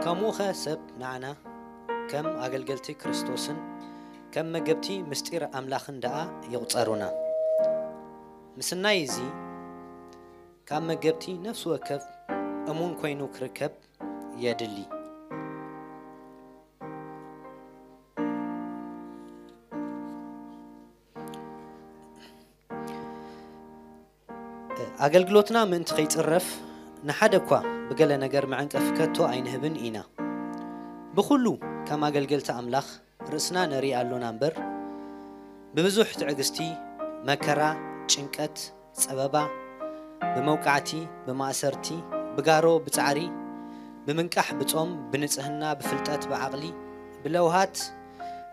ከምኡኸ ሰብ ንዓና ከም ኣገልገልቲ ክርስቶስን ከም መገብቲ ምስጢር ኣምላኽን ደኣ ይቑጸሩና። ምስናይ እዚ ካብ መገብቲ ነፍሲ ወከፍ እሙን ኮይኑ ክርከብ የድሊ። ኣገልግሎትና ምእንቲ ከይጽረፍ ንሓደ እኳ ብገለ ነገር መዐንቀፊ ከቶ ኣይንህብን ኢና። ብኹሉ ከም ኣገልገልቲ ኣምላኽ ርእስና ነርኢ ኣሎና እምበር፣ ብብዙሕ ትዕግስቲ፣ መከራ፣ ጭንቀት፣ ጸበባ፣ ብመውቃዕቲ፣ ብማእሰርቲ፣ ብጋሮ፣ ብጻዕሪ፣ ብምንቃሕ፣ ብጾም፣ ብንጽህና፣ ብፍልጠት፣ ብዓቕሊ፣ ብለውሃት፣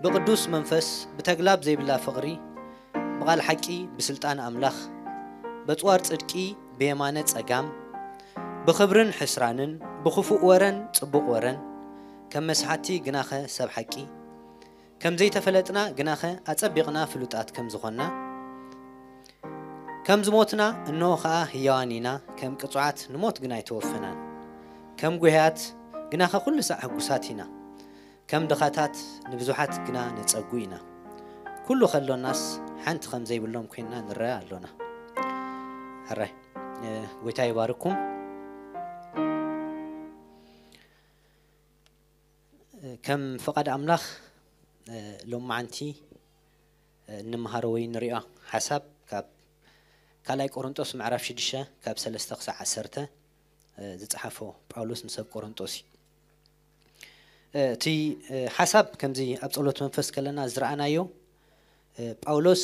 ብቅዱስ መንፈስ፣ ብተግላብ ዘይብላ ፍቕሪ፣ ብቓል ሓቂ፣ ብስልጣን ኣምላኽ፣ በጽዋር ጽድቂ፣ ብየማነ ጸጋም፣ ብኽብርን ሕስራንን፣ ብኽፉእ ወረን ጽቡቕ ወረን፣ ከም መስሓቲ ግናኸ ሰብ ሓቂ፣ ከም ዘይተፈለጥና ግናኸ ኣጸቢቕና ፍሉጣት ከም ዝኾንና፣ ከም ዝሞትና እንሆ ኸኣ ህያዋን ኢና፣ ከም ቅጹዓት ንሞት ግና ኣይተወፈናን፣ ከም ጉህያት ግናኸ ኩሉ ሳዕ ሕጉሳት ኢና፣ ከም ድኻታት ንብዙሓት ግና ነጸጉ ኢና። ኩሉ ከሎናስ ሓንቲ ከም ዘይብሎም ኮይንና ንረኣ ኣሎና። ሕራይ፣ እ፣ ጎይታ ይባርኩም። እ፣ ከም ፍቓድ ኣምላኽ፣ እ፣ ሎማዓንቲ፣ እ፣ እንመሃሮ ወይ እንሪኦ ሓሳብ ካብ ካልኣይ ቆሮንጦስ ምዕራፍ ሽዱሽተ ካብ ሰለስተ ክሳዕ ዓሰርተ፣ እ፣ ዝጸሓፎ ጳውሎስ ንሰብ ቆሮንጦስ እዩ። እ፣ እቲ፣ እ፣ ሓሳብ ከምዚ ኣብ ጸሎት መንፈስ ከለና ዝረኣናዮ፣ እ፣ ጳውሎስ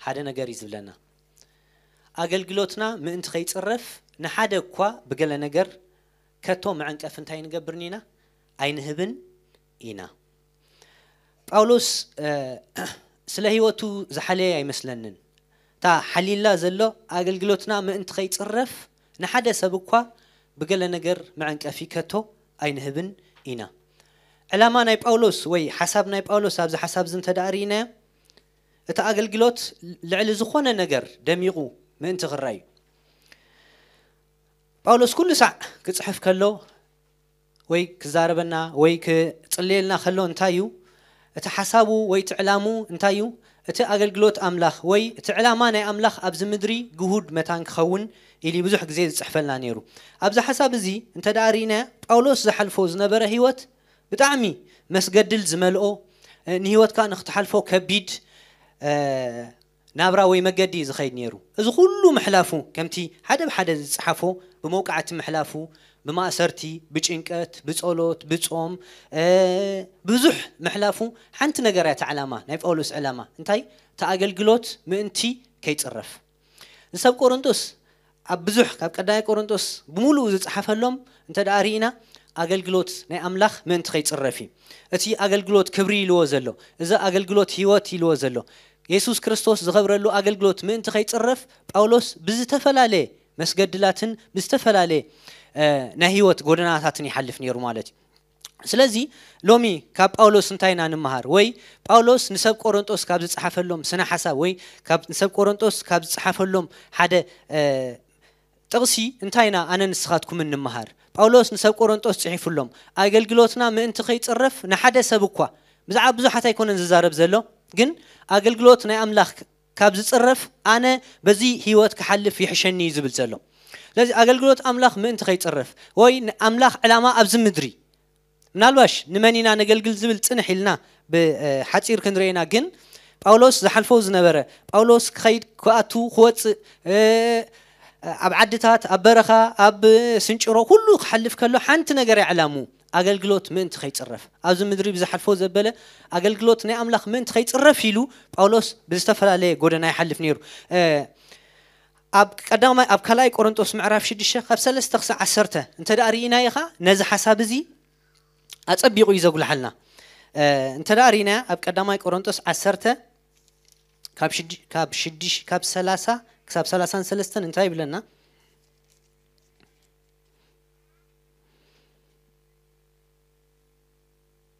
ሓደ ነገር እዩ ዝብለና። ኣገልግሎትና ምእንቲ ከይጽረፍ ንሓደ እኳ ብገለ ነገር ከቶ መዐንቀፊ እንታይ ንገብርን ኢና? ኣይንህብን ኢና። ጳውሎስ፣ እ፣ ስለ ህይወቱ ዝሓለየ ኣይመስለንን። እታ ሓሊላ ዘሎ ኣገልግሎትና ምእንቲ ከይጽረፍ ንሓደ ሰብ እኳ ብገለ ነገር መዐንቀፊ ከቶ ኣይንህብን ኢና። ዕላማ ናይ ጳውሎስ ወይ ሓሳብ ናይ ጳውሎስ ኣብዚ ሓሳብ እዚ እንተ ደኣ ርኢናዮ፣ እቲ ኣገልግሎት ልዕሊ ዝኾነ ነገር ደሚቑ ምእንቲ ክረኣዩ። ጳውሎስ ኩሉ ሳዕ ክጽሕፍ ከሎ ወይ ክዛረበና ወይ ክጽልየልና ከሎ እንታይ እዩ? እቲ ሓሳቡ ወይ እቲ ዕላሙ እንታይ እዩ? እቲ ኣገልግሎት ኣምላኽ ወይ እቲ ዕላማ ናይ ኣምላኽ ኣብዚ ምድሪ ግሁድ መታን ክኸውን ኢሉ ብዙሕ ግዜ ዝጽሕፈልና ነይሩ። ኣብዚ ሓሳብ እዚ እንተ ደኣ ርኢና፣ ጳውሎስ ዝሓልፎ ዝነበረ ህይወት ብጣዕሚ መስገድል ዝመልኦ፣ እ፣ ንህይወትካ ንኽትሓልፎ ከቢድ፣ እ፣ ናብራ ወይ መገዲ እዩ ዝኸይድ ነይሩ። እዚ ኩሉ ምሕላፉ፣ ከምቲ ሓደ ብሓደ ዝጸሓፎ፣ ብመውቃዕቲ ምሕላፉ፣ ብማእሰርቲ፣ ብጭንቀት፣ ብጸሎት፣ ብጾም፣ እ፣ ብዙሕ ምሕላፉ፣ ሓንቲ ነገር እያ እታ ዕላማ፣ ናይ ጳውሎስ ዕላማ። እንታይ? እቲ ኣገልግሎት ምእንቲ ከይጽረፍ። ንሰብ ቆሮንጦስ ኣብ ብዙሕ ካብ ቀዳማይ ቆሮንጦስ ብምሉኡ ዝጸሓፈሎም እንተ ደኣ ርኢና፣ ኣገልግሎት ናይ ኣምላኽ ምእንቲ ከይጽረፍ እዩ። እቲ ኣገልግሎት ክብሪ ኢልዎ ዘሎ፣ እዚ ኣገልግሎት ህይወት ኢልዎ ዘሎ፣ የሱስ ክርስቶስ ዝኸብረሉ ኣገልግሎት ምእንቲ ከይጽረፍ፣ ጳውሎስ ብዝተፈላለየ መስገድላትን ብዝተፈላለየ፣ እ፣ ናይ ህይወት ጎደናታትን ይሓልፍ ነይሩ ማለት እዩ። ስለዚ ሎሚ ካብ ጳውሎስ እንታይ ኢና ንምሃር? ወይ ጳውሎስ ንሰብ ቆሮንጦስ ካብ ዝጸሓፈሎም ስነ ሓሳብ ወይ ካብ ንሰብ ቆሮንጦስ ካብ ዝጸሓፈሎም ሓደ፣ እ፣ ጥቕሲ እንታይ ኢና ኣነ ንስኻትኩምን ንምሃር? ጳውሎስ ንሰብ ቆሮንጦስ ጽሒፉሎም፣ ኣገልግሎትና ምእንቲ ከይጽረፍ ንሓደ ሰብ እኳ፣ ብዛዕባ ብዙሓት ኣይኮነን ዝዛረብ ዘሎ፣ ግን ኣገልግሎት ናይ ኣምላኽ ካብ ዝጽረፍ ኣነ በዚ ህይወት ክሓልፍ ይሕሸኒ እዩ ዝብል ዘሎ። ስለዚ ኣገልግሎት ኣምላኽ ምእንቲ ከይጽረፍ ወይ ንኣምላኽ ዕላማ ኣብዚ ምድሪ ምናልባሽ ንመን ኢና ነገልግል ዝብል ጽንሕ ኢልና ብሓጺር ክንርኤና፣ ግን ጳውሎስ ዝሓልፎ ዝነበረ፣ ጳውሎስ ክኸይድ፣ ክኣቱ፣ ክወጽእ፣ እ፣ ኣብ ዓድታት፣ ኣብ በረኻ፣ ኣብ ስንጭሮ፣ ኩሉ ክሓልፍ ከሎ ሓንቲ ነገር እያ ዕላሙ፣ ኣገልግሎት ምእንቲ ከይጽረፍ። ኣብዚ ምድሪ ብዝሓልፎ ዘበለ ኣገልግሎት ናይ ኣምላኽ ምእንቲ ከይጽረፍ ኢሉ ጳውሎስ ብዝተፈላለየ ጎደና ይሓልፍ ነይሩ። እ፣ ኣብ ቀዳማይ፣ ኣብ ካልኣይ ቆሮንጦስ ምዕራፍ ሽዱሽተ ካብ ሰለስተ ክሳዕ ዓሰርተ እንተ ደኣ ርኢናዮ ኸኣ ነዚ ሓሳብ እዚ ኣጸቢቑ እዩ ዘጉልሓልና። እ፣ እንተ ደኣ ርኢናያ ኣብ ቀዳማይ ቆሮንጦስ ዓሰርተ ካብ ሽድ-፣ ካብ ሽድሽ-፣ ካብ ሰላሳ ክሳብ ሰላሳን ሰለስተን እንታይ ይብለና?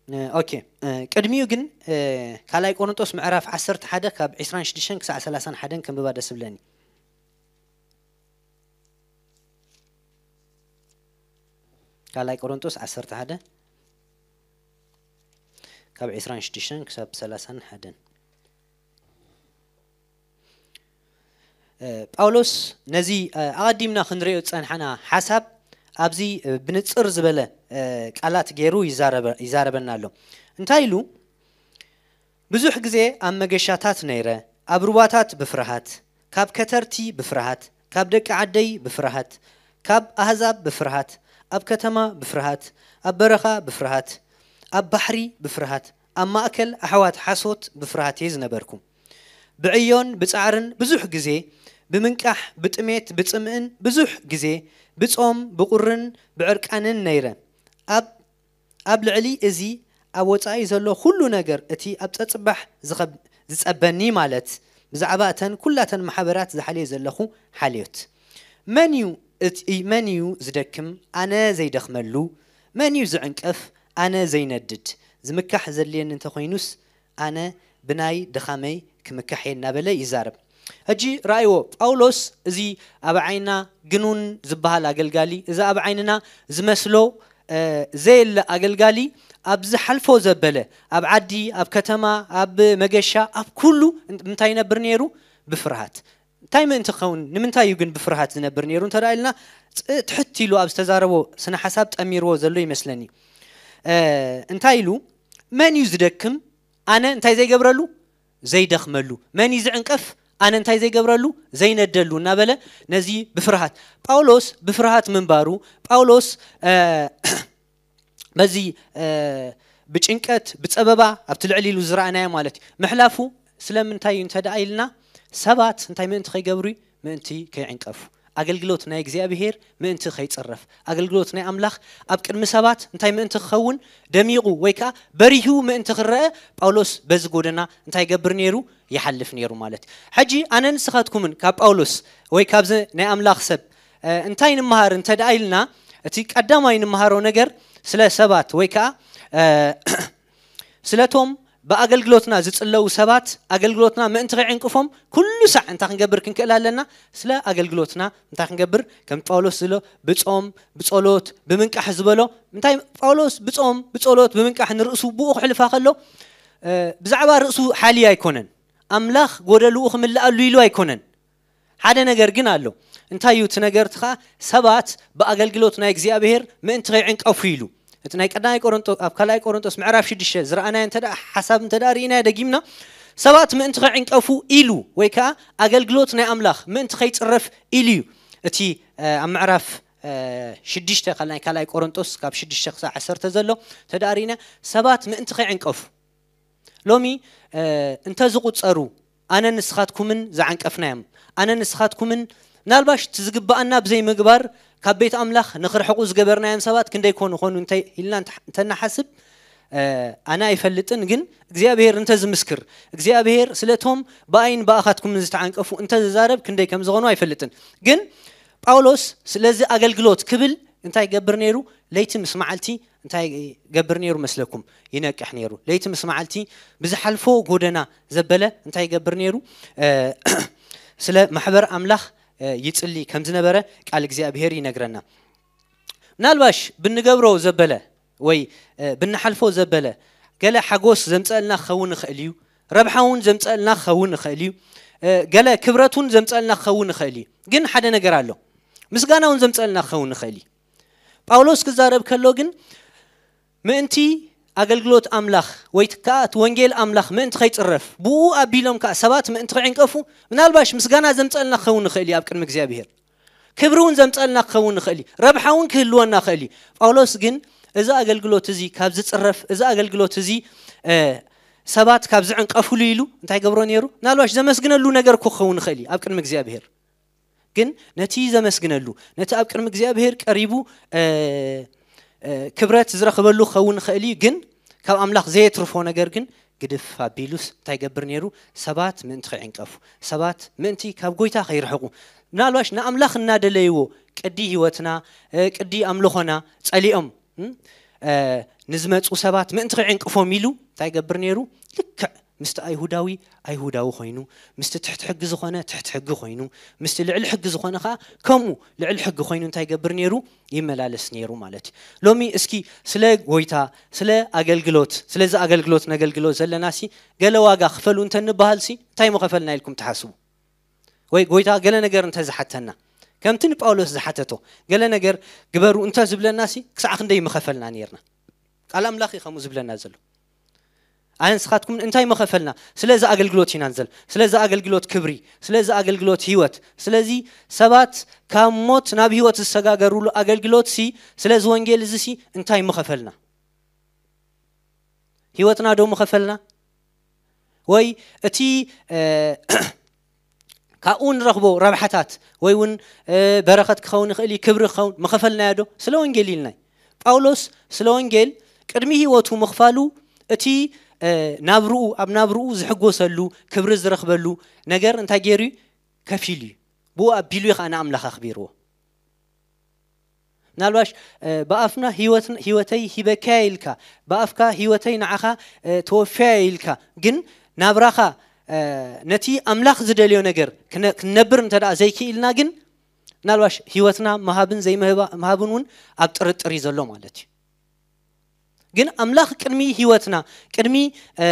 እ፣ ኦኬ፣ እ፣ ቅድሚኡ ግን፣ እ፣ ካልኣይ ቆሮንጦስ ምዕራፍ ዓሰርተ ሓደ ካብ ዕስራን ሽዱሽተን ክሳዕ ሰላሳን ሓደን ከንብባ ደስ ይብለኒ። ካልኣይ ቆሮንጦስ ዓሰርተ ሓደ ካብ ዕስራን ሽዱሽተን ክሳብ ሰላሳን ሓደን። እ፣ ጳውሎስ ነዚ፣ እ፣ ኣቐዲምና ክንሪኦ ዝጸንሓና ሓሳብ ኣብዚ፣ እ፣ ብንጽር ዝበለ፣ እ፣ ቃላት ገይሩ ይዛረበ-፣ ይዛረበና ኣሎ። እንታይ ኢሉ? ብዙሕ ግዜ ኣብ መገሻታት ነይረ፣ ኣብ ሩባታት ብፍርሃት፣ ካብ ከተርቲ ብፍርሃት፣ ካብ ደቂ ዓደይ ብፍርሃት፣ ካብ ኣህዛብ ብፍርሃት፣ ኣብ ከተማ ብፍርሃት፣ ኣብ በረኻ ብፍርሃት፣ ኣብ ባሕሪ ብፍርሃት፣ ኣብ ማእከል ኣሕዋት ሓሶት ብፍርሃት እየ ዝነበርኩ። ብዕዮን ብጻዕርን ብዙሕ ግዜ፣ ብምንቃሕ፣ ብጥሜት፣ ብጽምእን ብዙሕ ግዜ፣ ብጾም፣ ብቑርን ብዕርቃንን ነይረ። ኣብ ኣብ ልዕሊ እዚ ኣብ ወጻኢ ዘሎ ኩሉ ነገር፣ እቲ ኣብ ጸጽባሕ ዝኸብ-፣ ዝጸበኒ፣ ማለት ብዛዕባ እተን ኩላተን ማሕበራት ዝሓልዮ ዘለኹ ሓልዮት። መን እዩ እቲ፣ መን እዩ ዝደክም? ኣነ ዘይደኽመሉ። መን እዩ ዝዕንቀፍ? ኣነ ዘይነድድ። ዝምካሕ ዘድልየኒ እንተኾይኑስ፣ ኣነ ብናይ ድኻመይ ክምካሕ እየ እናበለ ይዛረብ። ሕጂ ረኣይዎ፣ ጳውሎስ እዚ ኣብ ዓይና ግኑን ዝበሃል ኣገልጋሊ፣ እዚ ኣብ ዓይንና ዝመስሎ፣ እ፣ ዘየለ ኣገልጋሊ፣ ኣብ ዝሓልፎ ዘበለ፣ ኣብ ዓዲ፣ ኣብ ከተማ፣ ኣብ መገሻ፣ ኣብ ኩሉ እንታይ ይነብር ነይሩ? ብፍርሃት። እንታይ ምእንቲ ክኸውን? ንምንታይ እዩ ግን ብፍርሃት ዝነብር ነይሩ እንተ ደኣ ኢልና፣ ፅ-፣ ትሕት ኢሉ ኣብ ዝተዛረቦ ስነ ሓሳብ ጠሚርዎ ዘሎ ይመስለኒ። እ፣ እንታይ ኢሉ? መን እዩ ዝደክም? ኣነ እንታይ ዘይገብረሉ? ዘይደኽመሉ። መን እዩ ዝዕንቀፍ? ኣነ እንታይ ዘይገብረሉ? ዘይነደሉ እናበለ ነዚ ብፍርሃት። ጳውሎስ ብፍርሃት ምንባሩ፣ ጳውሎስ፣ እ፣ በዚ፣ እ፣ ብጭንቀት፣ ብጸበባ ኣብቲ ልዕሊ ኢሉ ዝረኣናዮ ማለት እዩ። ምሕላፉ ስለምንታይ እዩ እንተ ደኣ ኢልና፣ ሰባት እንታይ ምእንቲ ከይገብሩ እዩ? ምእንቲ ከይዕንቀፉ። ኣገልግሎት ናይ እግዚኣብሄር ምእንቲ ከይጽረፍ። ኣገልግሎት ናይ ኣምላኽ ኣብ ቅድሚ ሰባት እንታይ ምእንቲ ክኸውን? ደሚቑ ወይ ከኣ በሪሁ ምእንቲ ክረአ ጳውሎስ በዚ ጎደና እንታይ ይገብር ነይሩ? ይሓልፍ ነይሩ ማለት እዩ። ሕጂ ኣነ ንስኻትኩምን ካብ ጳውሎስ ወይ ካብዚ ናይ ኣምላኽ ሰብ፣ እ፣ እንታይ ንምሃር እንተ ደኣ ኢልና፣ እቲ ቀዳማይ ንምሃሮ ነገር ስለ ሰባት ወይ ከኣ፣ እ፣ ስለቶም ብኣገልግሎትና ዝጽለዉ ሰባት ኣገልግሎትና ምእንቲ ከይዕንቅፎም ኩሉ ሳዕ እንታይ ክንገብር ክንክእል ኣለና? ስለ ኣገልግሎትና እንታይ ክንገብር? ከም ጳውሎስ ዝሎ ብጾም፣ ብጸሎት፣ ብምንቃሕ ዝበሎ። እንታይ ጳውሎስ ብጾም፣ ብጸሎት፣ ብምንቃሕ ንርእሱ ብኡ ክሕልፋ ከሎ፣ እ፣ ብዛዕባ ርእሱ ሓልዩ ኣይኮነን። ኣምላኽ ጎደልኡ ክምልኣሉ ኢሉ ኣይኮነን። ሓደ ነገር ግን ኣሎ። እንታይ እዩ እቲ ነገር? እቲ ኸኣ ሰባት ብኣገልግሎት ናይ እግዚኣብሄር ምእንቲ ከይዕንቀፉ ኢሉ። እቲ ናይ ቀዳማይ ቆሮንጦ-፣ ኣብ ካልኣይ ቆሮንጦስ ምዕራፍ ሽዱሽተ ዝረኣናዮ እንተ ደኣ ሓሳብ እንተ ደኣ ርኢናዮ ደጊምና፣ ሰባት ምእንቲ ከይዕንቀፉ ኢሉ ወይ ከኣ ኣገልግሎት ናይ ኣምላኽ ምእንቲ ከይጽረፍ ኢሉ እዩ። እቲ፣ እ፣ ኣብ ምዕራፍ፣ እ፣ ሽዱሽተ፣ ካልኣይ፣ ካልኣይ ቆሮንጦስ ካብ ሽዱሽተ ክሳብ ዓሰርተ ዘሎ እንተ ደኣ ርኢና፣ ሰባት ምእንቲ ከይዕንቀፉ ሎሚ፣ እ፣ እንተ ዝቑጸሩ፣ ኣነ ንስኻትኩምን ዝዓንቀፍናዮም፣ ኣነ ንስኻትኩምን ምናልባሽ እቲ ዝግብኣና ብዘይምግባር ካብ ቤት ኣምላኽ ንኽርሕቑ ዝገበርናዮም ሰባት ክንደይ ኮኑ ኾኑ እንተ ኢልና እንተ-፣ እንተናሓስብ፣ እ፣ ኣነ ኣይፈልጥን፣ ግን እግዚኣብሄር እንተ ዝምስክር፣ እግዚኣብሄር ስለቶም ብኣይን ብኣኻትኩምን ዝተዓንቀፉ እንተ ዝዛረብ ክንደይ ከም ዝኾኑ ኣይፈልጥን። ግን ጳውሎስ ስለዚ ኣገልግሎት ክብል እንታይ ይገብር ነይሩ? ለይቲ ምስ መዓልቲ እንታይ ይገብር ነይሩ መስለኩም? ይነቅሕ ነይሩ። ለይቲ ምስ መዓልቲ ብዝሓልፎ ጎደና ዘበለ እንታይ ይገብር ነይሩ? እ፣ ስለ ማሕበር ኣምላኽ፣ እ፣ ይጽሊ ከም ዝነበረ ቃል እግዚኣብሄር ይነግረና። ምናልባሽ ብንገብሮ ዘበለ ወይ፣ እ፣ ብንሓልፎ ዘበለ ገለ ሓጎስ ዘምጸእልና ክኸውን ይኽእል እዩ። ረብሓ እውን ዘምጸእልና ክኸውን ይኽእል እዩ። እ፣ ገለ ክብረት እውን ዘምጸእልና ክኸውን ይኽእል እዩ። ግን ሓደ ነገር ኣሎ። ምስጋና እውን ዘምጸእልና ክኸውን ይኽእል እዩ። ጳውሎስ ክዛረብ ከሎ ግን ምእንቲ ኣገልግሎት ኣምላኽ ወይ ከኣ እቲ ወንጌል ኣምላኽ ምእንቲ ከይጽረፍ፣ ብኡ ኣቢሎም ከኣ ሰባት ምእንቲ ከይዕንቀፉ፣ ምናልባሽ ምስጋና ዘምጸእልና ክኸውን ይኽእል እዩ ኣብ ቅድሚ እግዚኣብሄር። ክብሪ እውን ዘምጸእልና ክኸውን ይኽእል እዩ። ረብሓ እውን ክህልወና ይኽእል እዩ። ጳውሎስ ግን እዚ ኣገልግሎት እዚ ካብ ዝጽረፍ፣ እዚ ኣገልግሎት እዚ፣ እ፣ ሰባት ካብ ዝዕንቀፉሉ ኢሉ እንታይ ገብሮ ነይሩ? ምናልባሽ ዘመስግነሉ ነገር እኮ ክኸውን ይኽእል እዩ ኣብ ቅድሚ እግዚኣብሄር። ግን ነቲ ዘመስግነሉ፣ ነቲ ኣብ ቅድሚ እግዚኣብሄር ቀሪቡ፣ እ፣ እ፣ ክብረት ዝረኽበሉ ክኸውን ይኽእል እዩ። ግን ካብ ኣምላኽ ዘየትርፎ ነገር ግን ግድፍ ኣቢሉስ እንታይ ይገብር ነይሩ? ሰባት ምእንቲ ከይዕንቀፉ፣ ሰባት ምእንቲ ካብ ጎይታ ከይርሕቁ፣ ምናልባሽ ንኣምላኽ እናደለይዎ ቅዲ ህይወትና፣ እ፣ ቅዲ ኣምልኾና ጸሊኦም፣ እም፣ እ፣ ንዝመጹ ሰባት ምእንቲ ከይዕንቅፎም ኢሉ እንታይ ይገብር ነይሩ? ልክዕ ምስቲ ኣይሁዳዊ ኣይሁዳዊ ኮይኑ፣ ምስቲ ትሕቲ ሕጊ ዝኾነ ትሕቲ ሕጊ ኮይኑ፣ ምስቲ ልዕሊ ሕጊ ዝኾነ ኸዓ ከምኡ ልዕሊ ሕጊ ኮይኑ እንታይ ይገብር ነይሩ? ይመላለስ ነይሩ ማለት እዩ። ሎሚ እስኪ ስለ ጎይታ፣ ስለ ኣገልግሎት፣ ስለዚ ኣገልግሎት ነገልግሎ ዘለናሲ ገለ ዋጋ ክፈሉ እንተንበሃልሲ እንታይ ምኸፈልና ኢልኩም ትሓስቡ? ወይ ጎይታ ገለ ነገር እንተ ዝሓተና፣ ከምቲ ንጳውሎስ ዝሓተቶ ገለ ነገር ግበሩ እንተ ዝብለናሲ ክሳዕ ክንደይ ምኸፈልና ነይርና? ቃል ኣምላኽ እዩ ከምኡ ዝብለና ዘሎ። ኣነ ንስኻትኩም እንታይ ምኸፈልና? ስለዚ ኣገልግሎት ኢና ንዘል፣ ስለዚ ኣገልግሎት ክብሪ፣ ስለዚ ኣገልግሎት ህይወት፣ ስለዚ ሰባት ካብ ሞት ናብ ህይወት ዝሰጋገሩሉ ኣገልግሎት ሲ፣ ስለዚ ወንጌል እዚ ሲ እንታይ ምኸፈልና? ህይወትና ዶ ምኸፈልና? ወይ እቲ እ፣ ካብኡ ንረኽቦ ረብሓታት ወይ እውን እ፣ በረኸት ክኸውን ይኽእል እዩ፣ ክብሪ ክኸውን ምኸፈልናዮ ዶ? ስለ ወንጌል ኢልና እዩ። ጳውሎስ ስለ ወንጌል ቅድሚ ህይወቱ ምኽፋሉ እቲ እ፣ ናብርኡ፣ ኣብ ናብርኡ ዝሕጎሰሉ፣ ክብሪ ዝረኽበሉ ነገር እንታይ ገይሩ እዩ? ከፊሉ እዩ። ብኡ ኣቢሉ እዩ ከዓ ንኣምላኽ ኣኽቢርዎ። ምናልባሽ እ፣ ብኣፍና ህይወትን-፣ ህይወተይ ሂበካያ ኢልካ፣ ብኣፍካ ህይወተይ ንዓኻ እ፣ ተወፍያ ኢልካ፣ ግን ናብራኻ እ፣ ነቲ ኣምላኽ ዝደልዮ ነገር ክነ-፣ ክንነብር እንተ ደኣ ዘይክኢልና ግን ምናልባሽ ህይወትና ምሃብን ዘይምህባ-፣ ምሃብን እውን ኣብ ጥርጥር እዩ ዘሎ ማለት እዩ። ግን ኣምላኽ ቅድሚ ህይወትና፣ ቅድሚ እ፣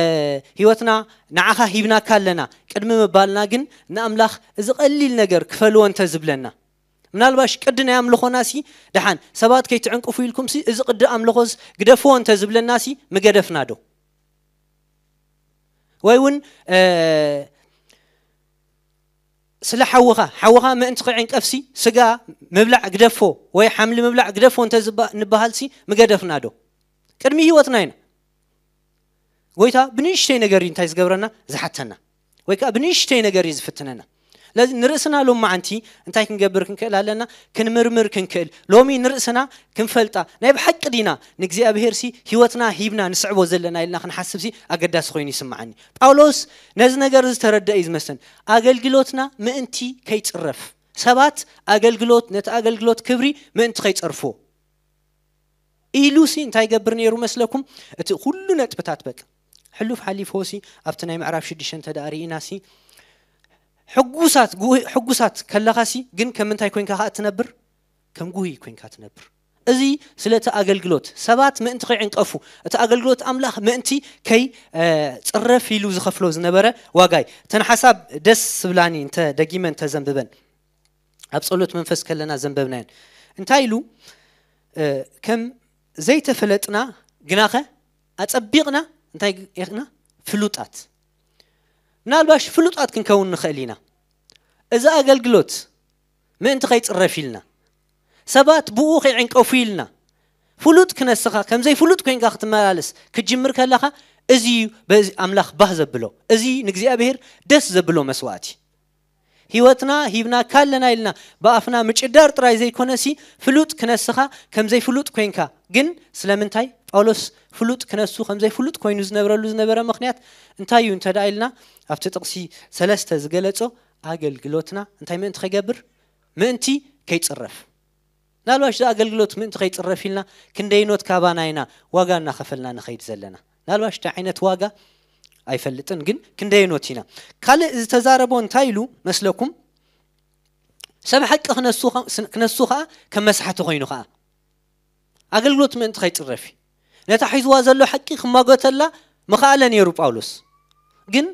ህይወትና ንዓኻ ሂብናካ ኣለና ቅድሚ ምባልና ግን ንኣምላኽ እዚ ቀሊል ነገር ክፈልዎ እንተ ዝብለና፣ ምናልባሽ ቅዲ ናይ ኣምልኾና ሲ ደሓን ሰባት ከይትዕንቅፉ ኢልኩም ሲ እዚ ቅዲ ኣምልኾስ ግደፍዎ እንተ ዝብለና ሲ ምገደፍና ዶ? ወይ እውን እ፣ ስለ ሓውኻ፣ ሓውኻ ምእንቲ ክዕንቀፍሲ ስጋ ምብላዕ ግደፎ ወይ ሓምሊ ምብላዕ ግደፎ እንተ ዝበ-፣ ንበሃልሲ ምገደፍና ዶ? ቅድሚ ህይወትና ኢና። ጎይታ ብንእሽተይ ነገር እዩ እንታይ ዝገብረና? ዝሓተና። ወይ ከዓ ብንእሽተይ ነገር እዩ ዝፍትነና። ስለዚ ንርእስና ሎማዓንቲ እንታይ ክንገብር ክንክእል ኣለና? ክንምርምር ክንክእል። ሎሚ ንርእስና ክንፈልጣ፣ ናይ ብሓቂ ዲና ንእግዚኣብሔር ሲ ህይወትና ሂብና ንስዕቦ ዘለና ኢልና ክንሓስብ ሲ ኣገዳሲ ኮይኑ ይስምዓኒ። ጳውሎስ ነዚ ነገር እዚ ተረድአ እዩ ዝመስለን። ኣገልግሎትና ምእንቲ ከይጽረፍ፣ ሰባት ኣገልግሎት፣ ነቲ ኣገልግሎት ክብሪ ምእንቲ ከይጸርፍዎ ኢሉ ሲ እንታይ ይገብር ነይሩ መስለኩም? እቲ ኩሉ ነጥብታት በቃ ሕሉፍ ሓሊፍዎ ሲ ኣብቲ ናይ ምዕራፍ ሽዱሽተ እንተ ደኣ ርኢና ሲ ሕጉሳት፣ ጉህ-፣ ሕጉሳት ከለኻ ሲ ግን ከም ምንታይ ኮይንካ ከኣ ትነብር? ከም ጉህይ ኮይንካ ትነብር። እዚ ስለቲ ኣገልግሎት ሰባት ምእንቲ ከይዕንቀፉ፣ እቲ ኣገልግሎት ኣምላኽ ምእንቲ ከይ፣ እ፣ ጽረፍ ኢሉ ዝኸፍሎ ዝነበረ ዋጋ እዩ። እተን ሓሳብ ደስ ዝብላኒ እንተ ደጊመ እንተ ዘንብበን፣ ኣብ ጸሎት መንፈስ ከለና ዘንበብናየን። እንታይ ኢሉ? እ፣ ከም ዘይተፈለጥና ግናኸ ኣጸቢቕና እንታይ ኢኽና? ፍሉጣት። ምናልባሽ ፍሉጣት ክንከውን ንኽእል ኢና። እዚ ኣገልግሎት ምእንቲ ከይጽረፍ ኢልና፣ ሰባት ብኡ ከይዕንቀፉ ኢልና፣ ፍሉጥ ክነስኻ፣ ከም ዘይፍሉጥ ኮይንካ ክትመላለስ ክትጅምር ከለኻ፣ እዚ እዩ በዚ ኣምላኽ ባህ ዘብሎ፣ እዚ ንእግዚኣብሔር ደስ ዘብሎ መስዋእቲ። ህይወትና ሂብናካ ኣለና ኢልና ብኣፍና ምጭዳር ጥራይ ዘይኮነሲ፣ ፍሉጥ ክነስኻ ከም ዘይፍሉጥ ኮይንካ። ግን ስለምንታይ ጳውሎስ ፍሉጥ ክነሱ ከም ዘይፍሉጥ ኮይኑ ዝነብረሉ ዝነበረ ምኽንያት እንታይ እዩ እንተ ደኣ ኢልና፣ ኣብቲ ጥቕሲ ሰለስተ ዝገለጾ ኣገልግሎትና እንታይ ምእንቲ ከይገብር? ምእንቲ ከይጽረፍ። ምናልባሽ እዚ ኣገልግሎት ምእንቲ ከይጽረፍ ኢልና ክንደይኖት ካባና ኢና ዋጋ እናኸፈልና ንኸይድ ዘለና። ምናልባሽ እንታይ ዓይነት ዋጋ ኣይፈልጥን፣ ግን ክንደይኖት ኢና። ካልእ ዝተዛረቦ እንታይ ኢሉ መስለኩም? ሰብ ሓቂ ክነሱ ኸ-፣ ክነሱ ኸኣ ከም መስሓቲ ኮይኑ ኸኣ። ኣገልግሎት ምእንቲ ከይጽረፍ እዩ። ነታ ሒዝዋ ዘሎ ሓቂ ክማጎተላ ምኸኣለ ነይሩ ጳውሎስ። ግን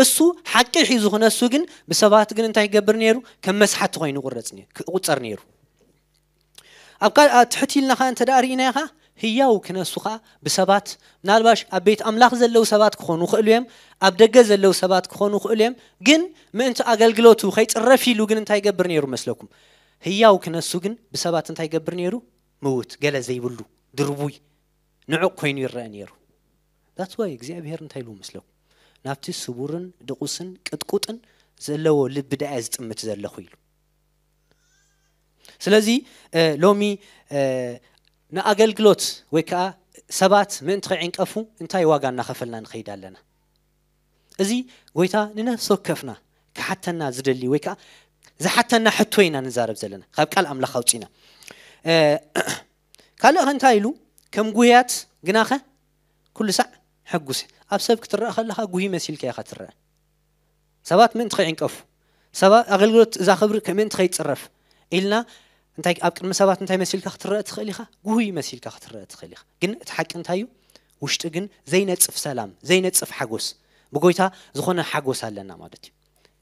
እሱ ሓቂ ሒዙ ክነሱ ግን ብሰባት ግን እንታይ ይገብር ነይሩ? ከም መስሓቲ ኮይኑ ይቑረጽ ነይሩ፣ ክቑጸር ነይሩ። ኣብ ካል-፣ ኣብ ትሕቲ ኢልና ኸኣ እንተ ደኣ ርኢናዮ ኸኣ ህያው ክነሱ ኸኣ ብሰባት፣ ምናልባሽ ኣብ ቤት ኣምላኽ ዘለዉ ሰባት ክኾኑ ይኽእሉ እዮም፣ ኣብ ደገ ዘለዉ ሰባት ክኾኑ ይኽእሉ እዮም። ግን ምእንቲ ኣገልግሎቱ ከይጽረፍ ኢሉ ግን እንታይ ይገብር ነይሩ መስለኩም? ህያው ክነሱ ግን ብሰባት እንታይ ይገብር ነይሩ? ምውት፣ ገለ ዘይብሉ፣ ድርቡይ፣ ንዑቕ ኮይኑ ይረአ ነይሩ። That's why እግዚኣብሔር እንታይ ኢሉ መስለኩም? ናብቲ ስቡርን ድቑስን ቅጥቁጥን ዘለዎ ልቢ ደኣ ዝጥምት ዘለኹ ኢሉ። ስለዚ፣ እ፣ ሎሚ፣ እ፣ ንኣገልግሎት ወይ ከኣ ሰባት ምእንቲ ከይዕንቀፉ እንታይ ዋጋ እናኸፈልና ንኸይድ ኣለና? እዚ ጎይታ ንነፍሲ ወከፍና ክሓተና ዝደሊ ወይ ከኣ ዝሓተና ሕቶ ኢና ንዛረብ ዘለና፣ ካብ ቃል ኣምላኽ ኣውጺና። እ፣ ካልእ ኸ እንታይ ኢሉ? ከም ጉህያት ግናኸ ኩሉ ሳዕ ሕጉስ። ኣብ ሰብ ክትረአ ከለኻ ጉሂ መሲልካ ኢኻ ትረአ። ሰባት ምእንቲ ከይዕንቀፉ፣ ሰባት ኣገልግሎት እዛ ክብሪ ምእንቲ ከይትጽረፍ ኢልና እንታይ ኣብ ቅድሚ ሰባት እንታይ መሲልካ ክትረአ ትኽእል ኢኻ? ጉሁይ መሲልካ ክትረአ ትኽእል ኢኻ። ግን እቲ ሓቂ እንታይ እዩ? ውሽጢ ግን ዘይነጽፍ ሰላም፣ ዘይነጽፍ ሓጎስ፣ ብጎይታ ዝኾነ ሓጎስ ኣለና ማለት እዩ።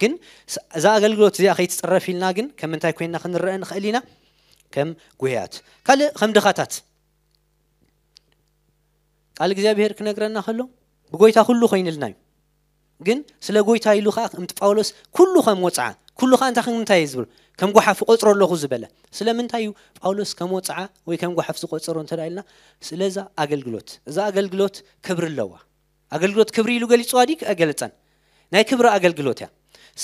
ግን ስ- እዛ ኣገልግሎት እዚኣ ከይትጽረፍ ኢልና ግን ከም እንታይ ኮይንና ክንረአ ንኽእል ኢና? ከም ጉህያት። ካልእ ከም ድኻታት። ቃል እግዚኣብሔር ክነግረና ከሎ ብጎይታ ኩሉ ኮይንልና እዩ። ግን ስለ ጎይታ ኢሉ ከዓ ከምቲ ጳውሎስ ኩሉ ከም ወፅዓ፣ ኩሉ ከዓ እንታይ ከም እንታይ እዩ ዝብል? ከም ጓሓፍ ቆፅሮ ኣለኹ ዝበለ። ስለምንታይ እዩ ጳውሎስ ከም ወፅዓ ወይ ከም ጓሓፍ ዝቆፀሮ እንተ ኢልና? ስለዛ ኣገልግሎት። እዛ ኣገልግሎት ክብሪ ኣለዋ። ኣገልግሎት ክብሪ ኢሉ ገሊፅዋ ድዩ? ኣይገለፀን። ናይ ክብሪ ኣገልግሎት እያ።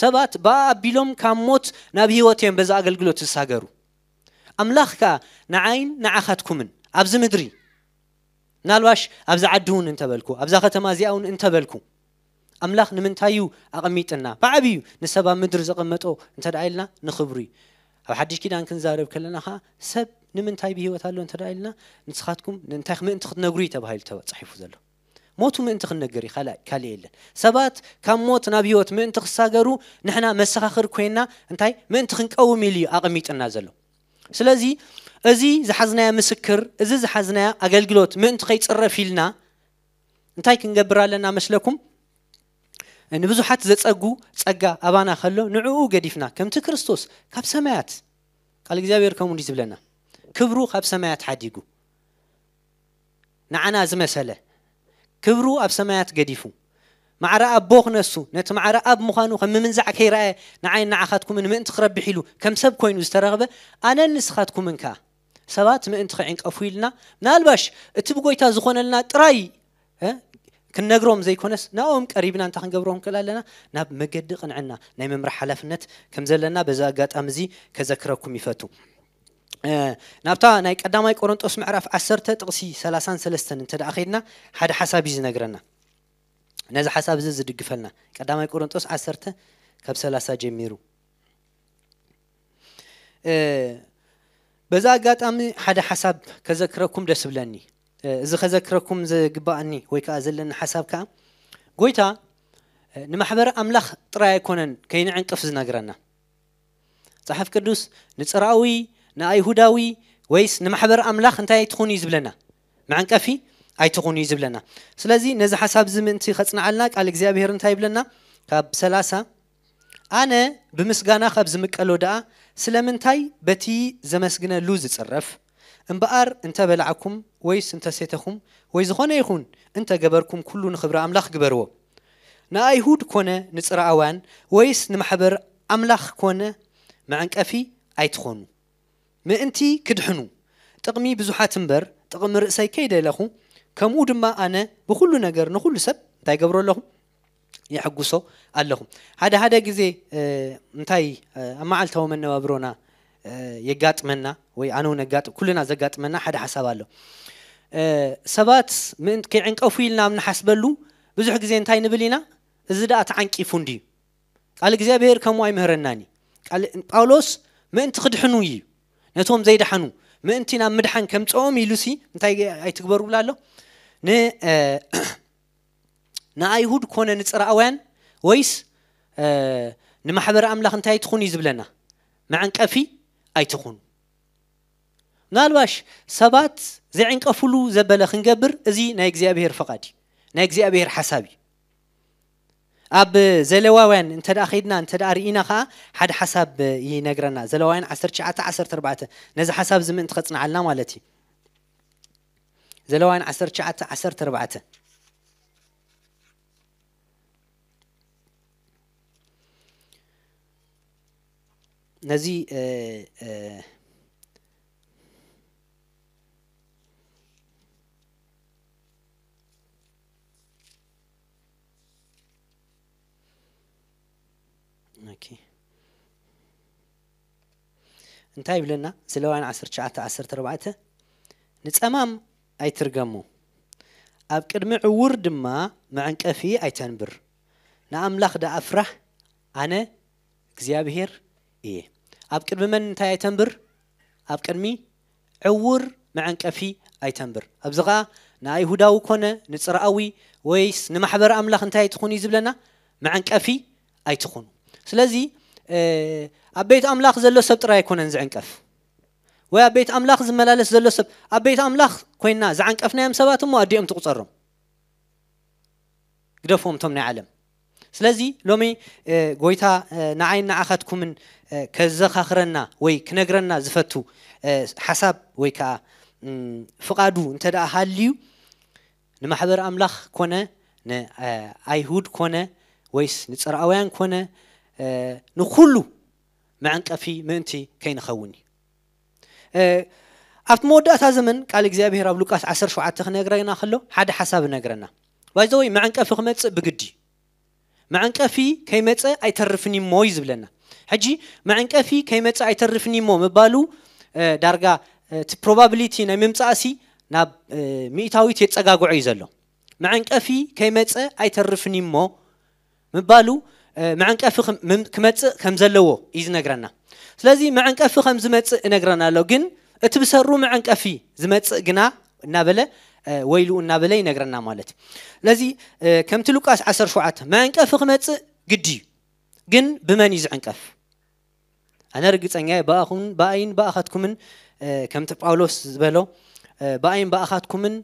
ሰባት ብኣ ኣቢሎም ካብ ሞት ናብ ህይወት እዮም በዛ ኣገልግሎት ዝሳገሩ። ኣምላኽ ከኣ ንዓይን ንዓኻትኩምን ኣብዚ ምድሪ፣ ምናልባሽ ኣብዚ ዓዲ እውን እንተበልኩ፣ ኣብዛ ከተማ እዚኣ እውን እንተበልኩ፣ ኣምላኽ ንምንታይ እዩ ኣቐሚጥና? ብዓብዩ ንሰብ ኣብ ምድሪ ዘቐመጦ እንተ ደኣ ኢልና ንኽብሩ እዩ። ኣብ ሓድሽ ኪዳን ክንዛረብ ከለና ኸዓ ሰብ ንምንታይ ብህይወት ኣሎ እንተ ደኣ ኢልና ንስኻትኩም እንታይ ምእንቲ ክትነግሩ እዩ ተባሂሉ ተጻሒፉ ዘሎ። ሞቱ ምእንቲ ክንነግር እዩ፣ ካልእ ካልእ የለን። ሰባት ካብ ሞት ናብ ህይወት ምእንቲ ክሳገሩ ንሕና መሰኻኽር ኮይና እንታይ ምእንቲ ክንቀውም ኢሉ እዩ ኣቐሚጥና ዘሎ። ስለዚ እዚ ዝሓዝናያ ምስክር፣ እዚ ዝሓዝናያ ኣገልግሎት ምእንቲ ከይጽረፍ ኢልና እንታይ ክንገብር ኣለና መስለኩም? ንብዙሓት ዘጸጉ ጸጋ ኣባና ከሎ ንዕኡ ገዲፍና ከምቲ ክርስቶስ ካብ ሰማያት፣ ቃል እግዚኣብሔር ከምኡ እንዲ ዝብለና፣ ክብሩ ካብ ሰማያት ሓዲጉ ንዓና ዝመሰለ ክብሩ ኣብ ሰማያት ገዲፉ ማዕረ ኣቦ ክነሱ ነቲ ማዕረ ኣብ ምዃኑ ከም ምምንዛዕ ከይረኣየ ንዓይን ንዓኻትኩምን ምእንቲ ክረብሕ ኢሉ ከም ሰብ ኮይኑ ዝተረኽበ ኣነን ንስኻትኩምን ከኣ ሰባት ምእንቲ ክዕንቀፉ ኢልና ምናልባሽ እቲ ብጎይታ ዝኾነልና ጥራይ እ፣ ክንነግሮም ዘይኮነስ ናኦም ቀሪብና እንታይ ክንገብሮም ክእል ኣለና? ናብ መገዲ ቅንዕና ናይ ምምራሕ ሓላፍነት ከም ዘለና በዚ ኣጋጣሚ እዚ ከዘክረኩም ይፈቱ። እ፣ ናብታ ናይ ቀዳማይ ቆሮንጦስ ምዕራፍ ዓሰርተ ጥቕሲ ሰላሳን ሰለስተን እንተ ደኣ ኸይድና ሓደ ሓሳብ እዩ ዝነግረና። ነዚ ሓሳብ እዚ ዝድግፈልና ቀዳማይ ቆሮንጦስ ዓሰርተ ካብ ሰላሳ ጀሚሩ። እ፣ በዚ ኣጋጣሚ ሓደ ሓሳብ ከዘክረኩም ደስ ብለኒ። እ፣ እዚ ከዘክረኩም ዝግባኣኒ ወይ ከዓ ዘለኒ ሓሳብ ከዓ ጎይታ እ፣ ንማሕበር ኣምላኽ ጥራይ ኣይኮነን ከይንዕንቅፍ ዝነግረና። መጽሓፍ ቅዱስ ንጽራዊ ንኣይሁዳዊ ወይስ ንማሕበር ኣምላኽ እንታይ ኣይትኹኑ እዩ ዝብለና? መዕንቀፊ ኣይትኹኑ እዩ ዝብለና። ስለዚ ነዚ ሓሳብ እዚ ምእንቲ ከጽንዓልና ቃል እግዚኣብሔር እንታይ ይብለና? ካብ ሰላሳ ኣነ ብምስጋና ካብ ዝምቀሎ ደኣ ስለምንታይ በቲ ዘመስግነሉ ዝጽረፍ? እምበኣር እንተ በላዕኩም ወይስ እንተ ሴተኹም ወይ ዝኾነ ይኹን እንተ ገበርኩም ኩሉ ንኽብሪ ኣምላኽ ግበርዎ። ንኣይሁድ ኮነ ንጽርኣውያን ወይስ ንማሕበር ኣምላኽ ኮነ መዕንቀፊ ኣይትኾኑ። ምእንቲ ክድሕኑ ጥቕሚ ብዙሓት እምበር ጥቕሚ ርእሰይ ከይደለኹ ከምኡ ድማ ኣነ ብኹሉ ነገር ንኹሉ ሰብ እንታይ ገብሮ ኣለኹ? የሐጉሶ ኣለኹ። ሓደ ሓደ ግዜ እ፣ እንታይ እ፣ ኣብ መዓልታዊ መነባብሮና እ፣ የጋጥመና ወይ ኣነ እውን ኣጋጥ ኩልና ዘጋጥመና ሓደ ሓሳብ ኣሎ። እ፣ ሰባት ምእን- ከይዕንቀፉ ኢልና ኣብ ንሓስበሉ ብዙሕ ግዜ እንታይ ንብል ኢና? እዚ ደኣ ተዓንቂፉ እንድዩ። ቃል እግዚኣብሔር ከምኡ ኣይምህረናን እዩ። ቃል ጳውሎስ ምእንቲ ክድሕኑ እዩ። ነቶም ዘይደሓኑ ምእንቲ ናብ ምድሓን ከምጽኦም ኢሉሲ እንታይ ኣይትግበሩ ብላ ኣሎ? ን እ፣ ንኣይሁድ ኮነ ንጽርኣውያን ወይስ እ፣ ንማሕበረ ኣምላኽ እንታይ ኣይትኹኑ እዩ ዝብለና? መዐንቀፊ ኣይትኹኑ። ምናልባሽ ሰባት ዘይዕንቀፍሉ ዘበለ ክንገብር እዚ ናይ እግዚኣብሔር ፍቓድ እዩ፣ ናይ እግዚኣብሔር ሓሳብ እዩ። ኣብ ዘሌዋውያን እንተ ደኣ ኸይድና እንተ ደኣ ርኢና ኸዓ ሓደ ሓሳብ ይነግረና። ዘሌዋውያን ዓሰርተ ትሽዓተ ዓሰርተ ኣርባዕተ ነዚ ሓሳብ እዚ ምእንቲ ኸጽንዓልና ማለት እዩ። ዘሌዋውያን ዓሰርተ ትሽዓተ ዓሰርተ ኣርባዕተ ነዚ እ፣ እ፣ ኦኬ። እንታይ ይብለና? ዘለዋውያን ዓሰርተ ትሽዓተ ዓሰርተ ኣርባዕተ ንጸማም ኣይትርገሙ፣ ኣብ ቅድሚ ዕዉር ድማ መዐንቀፊ ኣይተንብር። ንኣምላኽ ደኣ ፍራሕ፣ ኣነ እግዚኣብሔር እየ። ኣብ ቅድሚ መን እንታይ ኣይተንብር? ኣብ ቅድሚ ዕዉር መዐንቀፊ ኣይተንብር። ኣብዚ ኸኣ ንኣይሁዳዊ ኮነ ንጽርኣዊ ወይስ ንማሕበር ኣምላኽ እንታይ ኣይትኹኑ እዩ ዝብለና? መዐንቀፊ ኣይትኹኑ። ስለዚ ኣብ ቤት ኣምላኽ ዘሎ ሰብ ጥራይ ኣይኮነን ዝዕንቀፍ፣ ወይ ኣብ ቤት ኣምላኽ ዝመላለስ ዘሎ ሰብ። ኣብ ቤት ኣምላኽ ኮይና ዝዓንቀፍናዮም ሰባት እሞ ኣዲኦም ትቑጸሮም፣ ግደፎም እቶም ናይ ዓለም። ስለዚ ሎሚ ጎይታ ንዓይን ንዓኻትኩምን ከዘኻኽረና ወይ ክነግረና ዝፈቱ ሓሳብ ወይ ከዓ ፍቓዱ እንተ ደኣ ሃልዩ፣ ንማሕበር ኣምላኽ ኮነ ንኣይሁድ ኮነ ወይስ ንጽርኣውያን ኮነ ንኹሉ መዐንቀፊ ምእንቲ ከይንኸውን እዩ። ኣብቲ መወዳእታ ዘመን ቃል እግዚኣብሔር ኣብ ሉቃስ ዓሰርተ ሸውዓተ ክነግረና ከሎ ሓደ ሓሳብ እነግረና። ባይዘወይ መዐንቀፊ ክመጽእ ብግዲ እዩ። መዐንቀፊ ከይመጸ ኣይተርፍን እሞ እዩ ዝብለና። ሕጂ መዐንቀፊ ከይመጸ ኣይተርፍን እሞ ምባሉ ዳርጋ እቲ ፕሮባብሊቲ ናይ ምምጻእሲ ናብ ሚእታዊት የጸጋግዖ እዩ ዘሎ። መዐንቀፊ ከይመጸ ኣይተርፍን እሞ ምባሉ መዐንቀፊ ክመጽእ ከም ዘለዎ እዩ ዝነግረና። ስለዚ መዐንቀፊ ከም ዝመጽእ እነግረና ኣሎ፣ ግን እቲ ብሰሩ መዐንቀፊ ዝመጽእ ግና እናበለ ወይሉ እናበለ ይነግረና ማለት እዩ። ስለዚ ከምቲ ሉቃስ ዓሰርተ ሸውዓተ መዐንቀፊ ክመጽእ ግዲ እዩ፣ ግን ብመን እዩ ዝዕንቀፍ? ኣነ ርግጸኛ እየ፣ ብኣኹምን ብኣይን ብኣኻትኩምን ከምቲ ጳውሎስ ዝበሎ ብኣይን ብኣኻትኩምን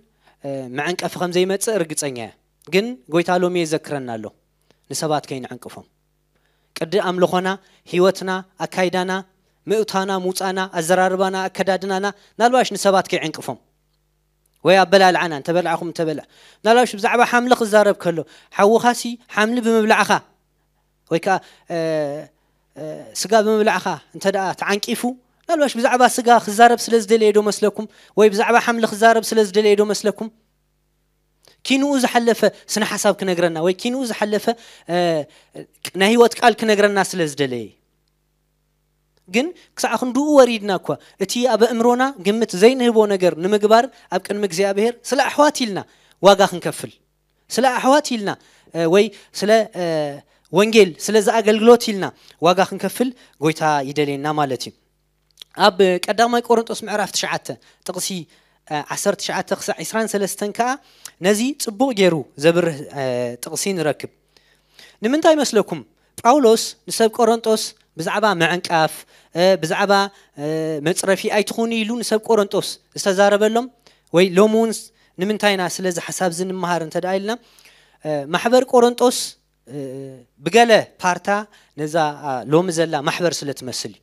መዐንቀፊ ከም ዘይመጽእ ርግጸኛ እየ። ግን ጎይታ ሎሚ የዘክረና ኣሎ ንሰባት ከይንዕንቅፎም። ቅዲ ኣምልኾና፣ ህይወትና፣ ኣካይዳና፣ ምእታና፣ ሙጻና፣ ኣዘራርባና፣ ኣከዳድናና ናልባሽ ንሰባት ከይዕንቅፎም ወይ ኣበላልዓና እንተበላዕኹም እንተበልዕ ናልባሽ ብዛዕባ ሓምሊ ክዛረብ ከሎ ሓውኻሲ ሓምሊ ብምብላዕኻ ወይ ከዓ ስጋ ብምብላዕኻ እንተ ደኣ ተዓንቂፉ ናልባሽ ብዛዕባ ስጋ ክዛረብ ስለ ዝደለየ ዶ መስለኩም? ወይ ብዛዕባ ሓምሊ ክዛረብ ስለ ዝደለየ ዶ መስለኩም? ኪንኡ ዝሓለፈ ስነ ሓሳብ ክነግረና ወይ ኪንኡ ዝሓለፈ ናይ ህይወት ቃል ክነግረና ስለ ዝደለየ። ግን ክሳዕ ክንድኡ ወሪድና እኳ እቲ ኣብ ኣእምሮና ግምት ዘይንህቦ ነገር ንምግባር ኣብ ቅድሚ እግዚኣብሔር ስለ ኣሕዋት ኢልና ዋጋ ክንከፍል፣ ስለ ኣሕዋት ኢልና ወይ ስለ ወንጌል ስለዚ ኣገልግሎት ኢልና ዋጋ ክንከፍል ጎይታ ይደልየና ማለት እዩ። ኣብ ቀዳማይ ቆሮንጦስ ምዕራፍ ትሽዓተ ጥቕሲ ዓሰርተ ትሽዓተ ክሳዕ ዕስራን ሰለስተን ከዓ ነዚ ጽቡቕ ገይሩ ዘብርህ ጥቕሲ ንረክብ። ንምንታይ መስለኩም ጳውሎስ ንሰብ ቆሮንጦስ ብዛዕባ ምዕንቃፍ ብዛዕባ መጽረፊ ኣይትኹኑ ኢሉ ንሰብ ቆሮንጦስ ዝተዛረበሎም? ወይ ሎሚ እውን ንምንታይ ኢና ስለዚ ሓሳብ እዚ ንምሃር እንተ ደኣ ኢልና ማሕበር ቆሮንጦስ ብገለ ፓርታ ነዛ ሎሚ ዘላ ማሕበር ስለ ትመስል እዩ።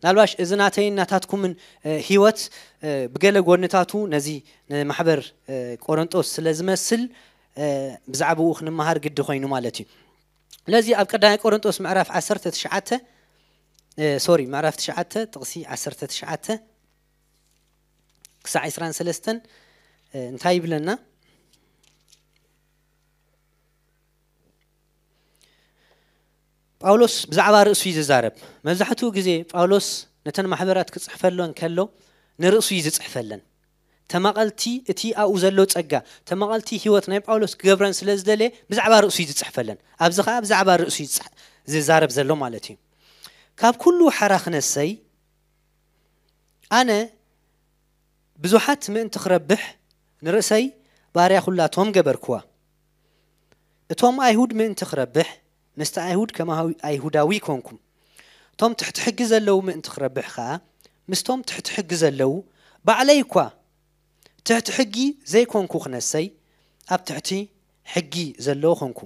ናልባሽ እዚ ናተይን ናታትኩምን ህይወት ብገለ ጎንታቱ ነዚ ንማሕበር ቆሮንጦስ ስለ ዝመስል ብዛዕባኡ ክንመሃር ግዲ ኮይኑ ማለት እዩ። ስለዚ ኣብ ቀዳማይ ቆሮንጦስ ምዕራፍ ዓሰርተ ትሽዓተ ሶሪ ምዕራፍ ትሽዓተ ጥቕሲ ዓሰርተ ትሽዓተ ክሳዕ ዕስራን ሰለስተን እንታይ ይብለና? ጳውሎስ ብዛዕባ ርእሱ እዩ ዝዛረብ። መብዛሕትኡ ግዜ ጳውሎስ ነተን ማሕበራት ክጽሕፈለን ከሎ ንርእሱ እዩ ዝጽሕፈለን። ተማቐልቲ እቲ ኣብኡ ዘሎ ጸጋ፣ ተማቐልቲ ህይወት ናይ ጳውሎስ ክገብረን ስለ ዝደለየ ብዛዕባ ርእሱ እዩ ዝጽሕፈለን። ኣብዚ ኸኣ ብዛዕባ ርእሱ እዩ ዝዛረብ ዘሎ ማለት እዩ። ካብ ኩሉ ሓራ ክነሰይ ኣነ ብዙሓት ምእንቲ ክረብሕ ንርእሰይ ባርያ ኩላቶም ገበርክዋ። እቶም ኣይሁድ ምእንቲ ክረብሕ ምስቲ ኣይሁድ ከም ኣይሁዳዊ ኮንኩ። እቶም ትሕቲ ሕጊ ዘለዉ ምእንቲ ክረብሕ ከኣ ምስቶም ትሕቲ ሕጊ ዘለዉ ባዕለይ እኳ ትሕቲ ሕጊ ዘይኮንኩ ክነሰይ ኣብ ትሕቲ ሕጊ ዘለዉ ኮንኩ።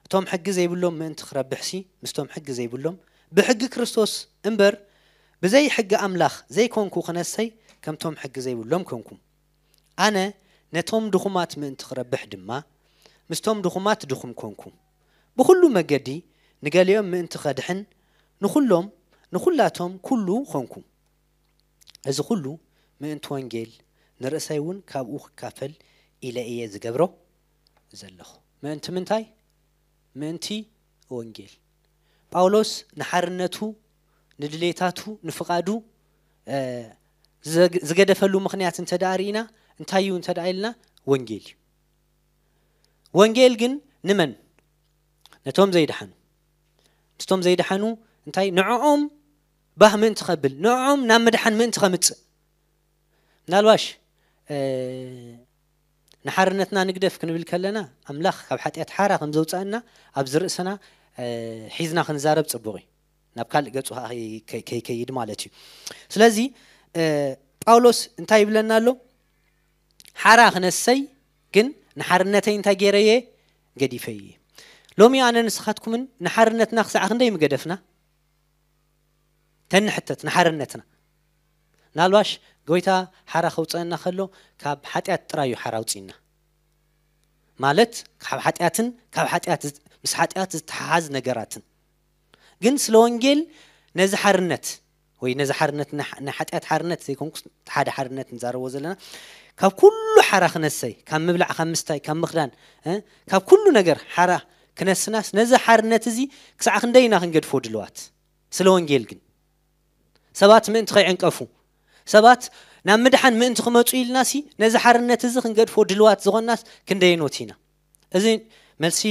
እቶም ሕጊ ዘይብሎም ምእንቲ ክረብሕሲ ምስቶም ሕጊ ዘይብሎም ብሕጊ ክርስቶስ እምበር ብዘይ ሕጊ ኣምላኽ ዘይኮንኩ ክነሰይ ከምቶም ሕጊ ዘይብሎም ኮንኩ። ኣነ ነቶም ድኹማት ምእንቲ ክረብሕ ድማ ምስቶም ድኹማት ድኹም ኮንኩ። ብኹሉ መገዲ ንገሊኦም ምእንቲ ከድሕን ንኹሎም ንኹላቶም ኩሉ ኮንኩ። እዚ ኩሉ ምእንቲ ወንጌል ንርእሰይ እውን ካብኡ ክካፈል ኢለ እየ ዝገብሮ ዘለኹ። ምእንቲ ምንታይ? ምእንቲ ወንጌል። ጳውሎስ ንሓርነቱ ንድሌታቱ ንፍቓዱ ዝገደፈሉ ምኽንያት እንተ ደኣ ርኢና እንታይ እዩ እንተ ደኣ ኢልና ወንጌል እዩ። ወንጌል ግን ንመን? ነቶም ዘይድሓኑ። ነቶም ዘይድሓኑ እንታይ ንዕኦም ባህ ምእንቲ ከብል ንዕኦም ናብ ምድሓን ምእንቲ ከምጽእ ምናልባሽ ንሓርነትና ንግደፍ ክንብል ከለና ኣምላኽ ካብ ሓጢኣት ሓራ ከም ዘውፃእና ኣብዚ ርእስና ሒዝና ክንዛረብ ፅቡቕ እዩ። ናብ ካልእ ገፁ ከይከይድ ማለት እዩ። ስለዚ ጳውሎስ እንታይ ይብለና ኣሎ? ሓራ ክነሰይ ግን ንሓርነተይ እንታይ ገይረየ? ገዲፈየ። ሎሚ ኣነ ንስኻትኩምን ንሓርነትና ክሳዕ ክንደይ ምገደፍና? ተንሕተት ንሓርነትና። ናልባሽ ጎይታ ሓራ ከውፀአና ከሎ ካብ ሓጢኣት ጥራይ እዩ ሓራ ኣውፅእና። ማለት ካብ ሓጢኣትን ካብ ሓጢኣት ምስ ሓጢኣት ዝተሓሓዝ ነገራትን። ግን ስለ ወንጌል ነዚ ሓርነት ወይ ነዚ ሓርነት ናይ ሓጢኣት ሓርነት ዘይኮንኩስ ሓደ ሓርነት ንዛረቦ ዘለና ካብ ኩሉ ሓራ ክነሰይ፣ ካብ ምብላዕ፣ ካብ ምስታይ፣ ካብ ምኽዳን፣ ካብ ኩሉ ነገር ሓራ ክነስናስ ነዚ ሓርነት እዚ ክሳዕ ክንደይ ኢና ክንገድፎ ድልዋት? ስለ ወንጌል ግን ሰባት ምእንቲ ከይዕንቀፉ፣ ሰባት ናብ ምድሓን ምእንቲ ክመፁ ኢልናሲ ነዚ ሓርነት እዚ ክንገድፎ ድልዋት ዝኾንናስ ክንደየኖት ኢና? እዚ መልሲ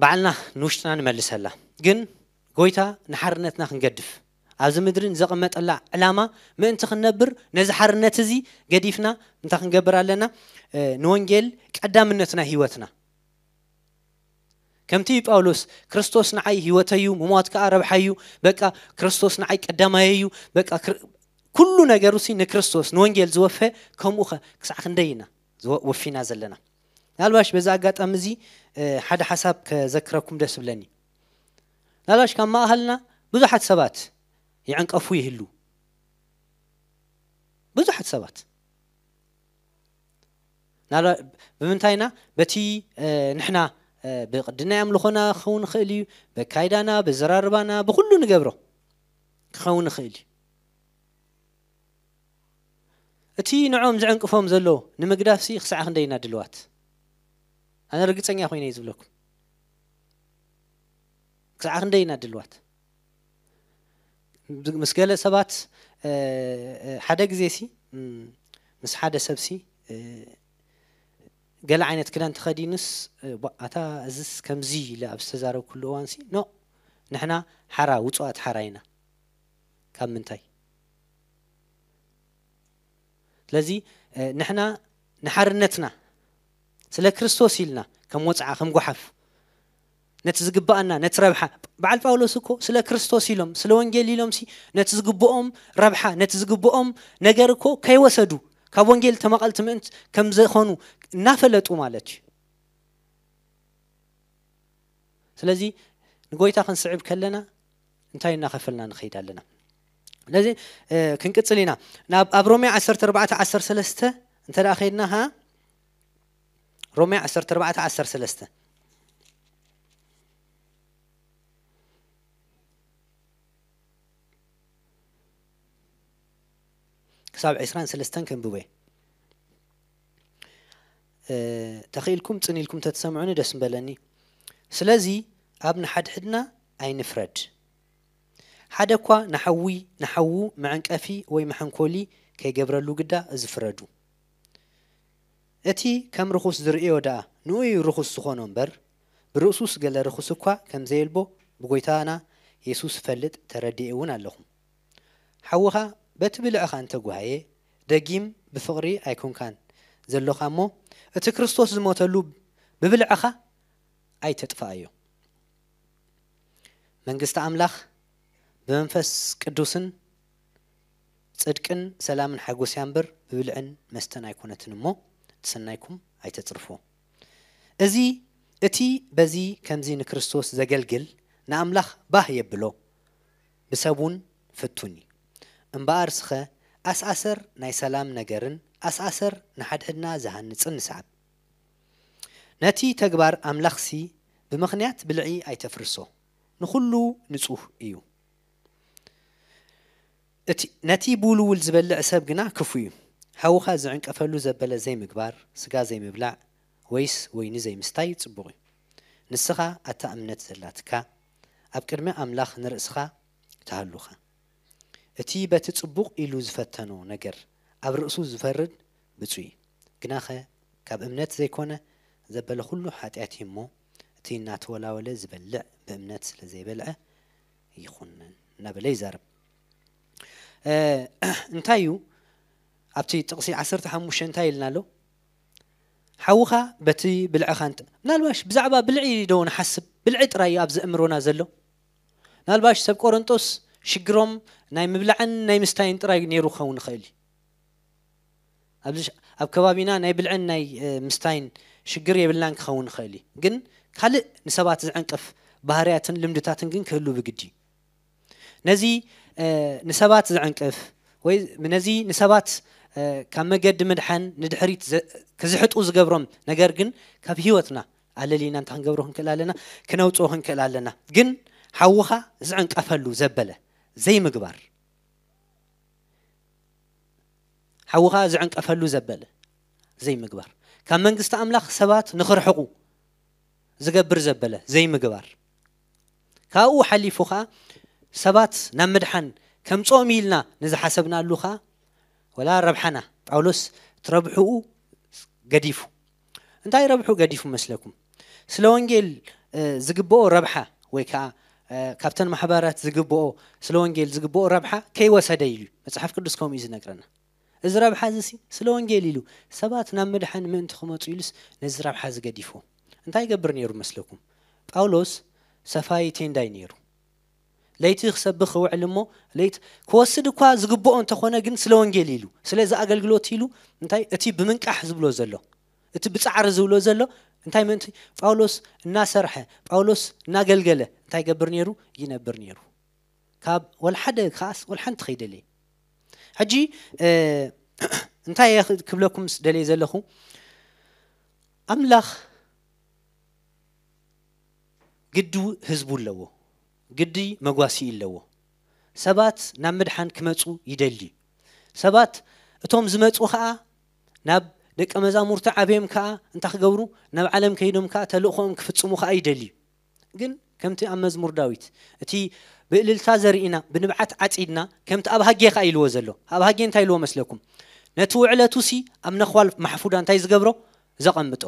ባዕልና ንውሽጥና ንመልሰላ። ግን ጎይታ ንሓርነትና ክንገድፍ ኣብዚ ምድሪ ንዘቐመጠላ ዕላማ ምእንቲ ክንነብር ነዚ ሓርነት እዚ ገዲፍና እንታይ ክንገብር ኣለና? ንወንጌል ቀዳምነት ናይ ህይወትና ከምቲ ጳውሎስ ክርስቶስ ንዓይ ህይወተይ እዩ፣ ምሟት ከኣ ረብሓይ እዩ፣ በቃ ክርስቶስ ንዓይ ቀዳማይ እዩ፣ በቃ ኩሉ ነገሩ ሲ ንክርስቶስ ንወንጌል ዝወፈ። ከምኡ ኸ ክሳዕ ክንደይ ኢና ወፊና ዘለና? ናልባሽ በዚ ኣጋጣሚ እዚ ሓደ ሓሳብ ከዘክረኩም ደስ ብለኒ። ናልባሽ ካብ ማእኸልና ብዙሓት ሰባት ይዕንቀፉ ይህሉ። ብዙሓት ሰባት ብምንታይና በቲ ንሕና ብቅድናይ ኣምልኾና ክኸውን ይኽእል እዩ፣ በካይዳና፣ ብዘራርባና፣ ብኩሉ ንገብሮ ክኸውን ይኽእል እዩ። እቲ ንዖም ዝዕንቅፎም ዘሎ ንምግዳፍሲ ክሳዕ ክንደይ ኢና ድልዋት? ኣነ ርግፀኛ ኮይነ እዩ ዝብለኩም። ክሳዕ ክንደይ ኢና ድልዋት? ምስ ገለ ሰባት ሓደ ግዜ ሲ ምስ ሓደ ሰብ ሲ ገለ ዓይነት ክዳን ተኸዲኑስ ኣታ እዝስ ከምዚ ኢለ ኣብ ዝተዛረብኩሉ እዋን ሲ ኖ ንሕና ሓራ ውፁኣት ሓራ ኢና። ካብ ምንታይ? ስለዚ ንሕና ንሓርነትና ስለ ክርስቶስ ኢልና ከም ወፅዓ ከም ጓሓፍ ነቲ ዝግባኣና ነቲ ረብሓ በዓል ጳውሎስ እኮ ስለ ክርስቶስ ኢሎም ስለ ወንጌል ኢሎም ሲ ነቲ ዝግብኦም ረብሓ ነቲ ዝግብኦም ነገር እኮ ከይወሰዱ ካብ ወንጌል ተማቐልቲ ምእንት ከም ዝኾኑ እናፈለጡ ማለት እዩ። ስለዚ ንጎይታ ክንስዕብ ከለና እንታይ እናኸፈልና ንኸይድ ኣለና? ስለዚ ክንቅፅል ኢና ናብ ኣብ ሮሜ ዓሰርተ ኣርባዕተ ዓሰርተ ሰለስተ እንተ ደኣ ከይድና ኸዓ ሮሜ ዓሰርተ ኣርባዕተ ዓሰርተ ሰለስተ ክሳብ ዕስራን ሰለስተን ከንብቦ እየ። ተኽኢልኩም ፅን ኢልኩም ተትሰምዑኒ ደስ ምበለኒ። ስለዚ ኣብ ንሓድሕድና ኣይንፍረድ። ሓደ እኳ ንሓዊ ንሓዉ መዐንቀፊ ወይ መሐንኮሊ ከይገብረሉ ግዳ እዚ ፍረዱ። እቲ ከም ርኹስ ዝርእዮ ደኣ ንኡ እዩ ርኹስ ዝኾኖ እምበር ብርእሱስ ገለ ርኹስ እኳ ከም ዘየልቦ ብጎይታና የሱስ እፈልጥ ተረዲኤ እውን ኣለኹ። ሓውኻ በቲ ብልዕኻ እንተጓሃየ ደጊም ብፍቕሪ ኣይኮንካን ዘሎኻ እሞ እቲ ክርስቶስ ዝሞተሉ ብብልዕኻ ኣይተጥፍኣዮ። መንግስቲ ኣምላኽ ብመንፈስ ቅዱስን ጽድቅን ሰላምን ሓጎስ እያ እምበር ብብልዕን መስተን ኣይኮነትን እሞ እቲ ሰናይኩም ኣይተጽርፎ። እዚ እቲ በዚ ከምዚ ንክርስቶስ ዘገልግል ንኣምላኽ ባህ የብሎ። ብሰብ እውን ፍቱን እዩ። እምበኣርስኸ ኣስኣሰር ናይ ሰላም ነገርን ኣስኣሰር ንሓድሕድና ዝሃንጽን ንስዓብ። ነቲ ተግባር ኣምላኽሲ ብምኽንያት ብልዒ ኣይተፍርሶ፣ ንኹሉ ንጹህ እዩ። እቲ ነቲ ብውልውል ዝበልዕ ሰብ ግና ክፉእ እዩ። ሓውኻ ዝዕንቀፈሉ ዘበለ ዘይምግባር፣ ስጋ ዘይምብላዕ ወይስ ወይኒ ዘይምስታይ ጽቡቕ እዩ። ንስኻ ኣታ እምነት ዘላትካ ኣብ ቅድሚ ኣምላኽ ንርእስኻ ትሃሉኻ። እቲ በቲ ጽቡቕ ኢሉ ዝፈተኖ ነገር ኣብ ርእሱ ዝፈርድ ብጹይ እዩ። ግናኸ ካብ እምነት ዘይኮነ ዘበለ ኩሉ ሓጢኣት እዩ እሞ እቲ እናተወላወለ ዝበልዕ ብእምነት ስለ ዘይበልዐ ይኹነን እናበለ ይዛረብ። እንታይ እዩ ኣብቲ ጥቕሲ ዓሰርተ ሓሙሽተ እንታይ ኢልና ኣሎ? ሓውኻ በቲ ብልዕኻ እንተ-፣ ምናልባሽ ብዛዕባ ብልዒ ዶ ንሓስብ? ብልዒ ጥራይ እዩ ኣብዚ እምሮና ዘሎ። ምናልባሽ ሰብ ቆሮንጦስ ሽግሮም ናይ ምብላዕን ናይ ምስታይን ጥራይ ነይሩ ክኸውን ይኽእል እዩ። ኣብዚ ሽ-፣ ኣብ ከባቢና ናይ ብልዕን ናይ፣ እ፣ ምስታይን ሽግር የብልናን ክኸውን ይኽእል እዩ። ግን ካልእ ንሰባት ዝዕንቅፍ ባህርያትን ልምድታትን ግን ክህሉ ብግዲ እዩ። ነዚ፣ እ፣ ንሰባት ዝዕንቅፍ ወይ ነዚ ንሰባት፣ እ፣ ካብ መገዲ ምድሓን ንድሕሪት ዘ-፣ ክዝሕጡ ዝገብሮም ነገር ግን ካብ ህይወትና ኣለሊና እንታይ ክንገብሮ ክንክእል ኣለና? ክነውፅኦ ክንክእል ኣለና። ግን ሓውኻ ዝዕንቀፈሉ ዘበለ ዘይምግባር። ሓውኻ ዝዕንቀፈሉ ዘበለ ዘይምግባር። ካብ መንግስቲ ኣምላኽ ሰባት ንኽርሕቑ ዝገብር ዘበለ ዘይምግባር። ካብኡ ሓሊፉ ኸኣ ሰባት ናብ ምድሓን ከምጽኦም ኢልና ንዝሓሰብናሉ ኸኣ ወላ ረብሓና፣ ጳውሎስ እቲ ረብሕኡ ገዲፉ። እንታይ ረብሑ ገዲፉ መስለኩም? ስለ ወንጌል፣ እ፣ ዝግብኦ ረብሓ ወይ ከኣ፣ እ፣ ካብተን ማሕበራት ዝግብኦ፣ ስለ ወንጌል ዝግብኦ ረብሓ ከይወሰደ ኢሉ እዩ። መጽሓፍ ቅዱስ ከምኡ እዩ ዝነግረና። እዚ ረብሓ እዚ ሲ ስለ ወንጌል ኢሉ ሰባት ናብ ምድሓን ምእንቲ ክመጹ ኢሉስ ነዚ ረብሓ እዚ ገዲፉ። እንታይ ይገብር ነይሩ መስለኩም? ጳውሎስ ሰፋይ ቴንዳ እዩ ነይሩ። ለይቲ ክሰብኽ ክውዕል እሞ ለይቲ ክወስድ እኳ ዝግብኦ እንተኾነ ግን ስለ ወንጌል ኢሉ፣ ስለዚ ኣገልግሎት ኢሉ እንታይ እቲ ብምንቃሕ ዝብሎ ዘሎ፣ እቲ ብጻዕሪ ዝብሎ ዘሎ እንታይ ምእንቲ ጳውሎስ እናሰርሐ፣ ጳውሎስ እናገልገለ እንታይ ይገብር ነይሩ? ይነብር ነይሩ። ካብ ወላ ሓደ ከኣስ ወላ ሓንቲ ከይደለየ። ሕጂ፣ እ፣ እንታይ እየ ክብለኩም ደልየ ዘለኹ? ኣምላኽ ግዲ ህዝቡ ኣለዎ። ግዲ መጓሲ ኣለዎ። ሰባት ናብ ምድሓን ክመጹ ይደሊ። ሰባት እቶም ዝመጹ ኸኣ ናብ ደቀ መዛሙርቲ ዓብዮም ከኣ እንታይ ክገብሩ? ናብ ዓለም ከይዶም ከኣ ተልእኾኦም ክፍጽሙ ከኣ ይደልዩ። ግን ከምቲ ኣብ መዝሙር ዳዊት፣ "እቲ ብእልልታ ዘርኢና፣ ብንብዓት ዓጺድና፣ ከምቲ ኣብ ሃጌ ከኣ" ኢልዎ ዘሎ። ኣብ ሃጌ እንታይ ኢልዎ መስለኩም? ነቲ ውዕለቱ ሲ ኣብ ነኽዋል ማሕፉዳ እንታይ ዝገብሮ? ዘቐምጦ።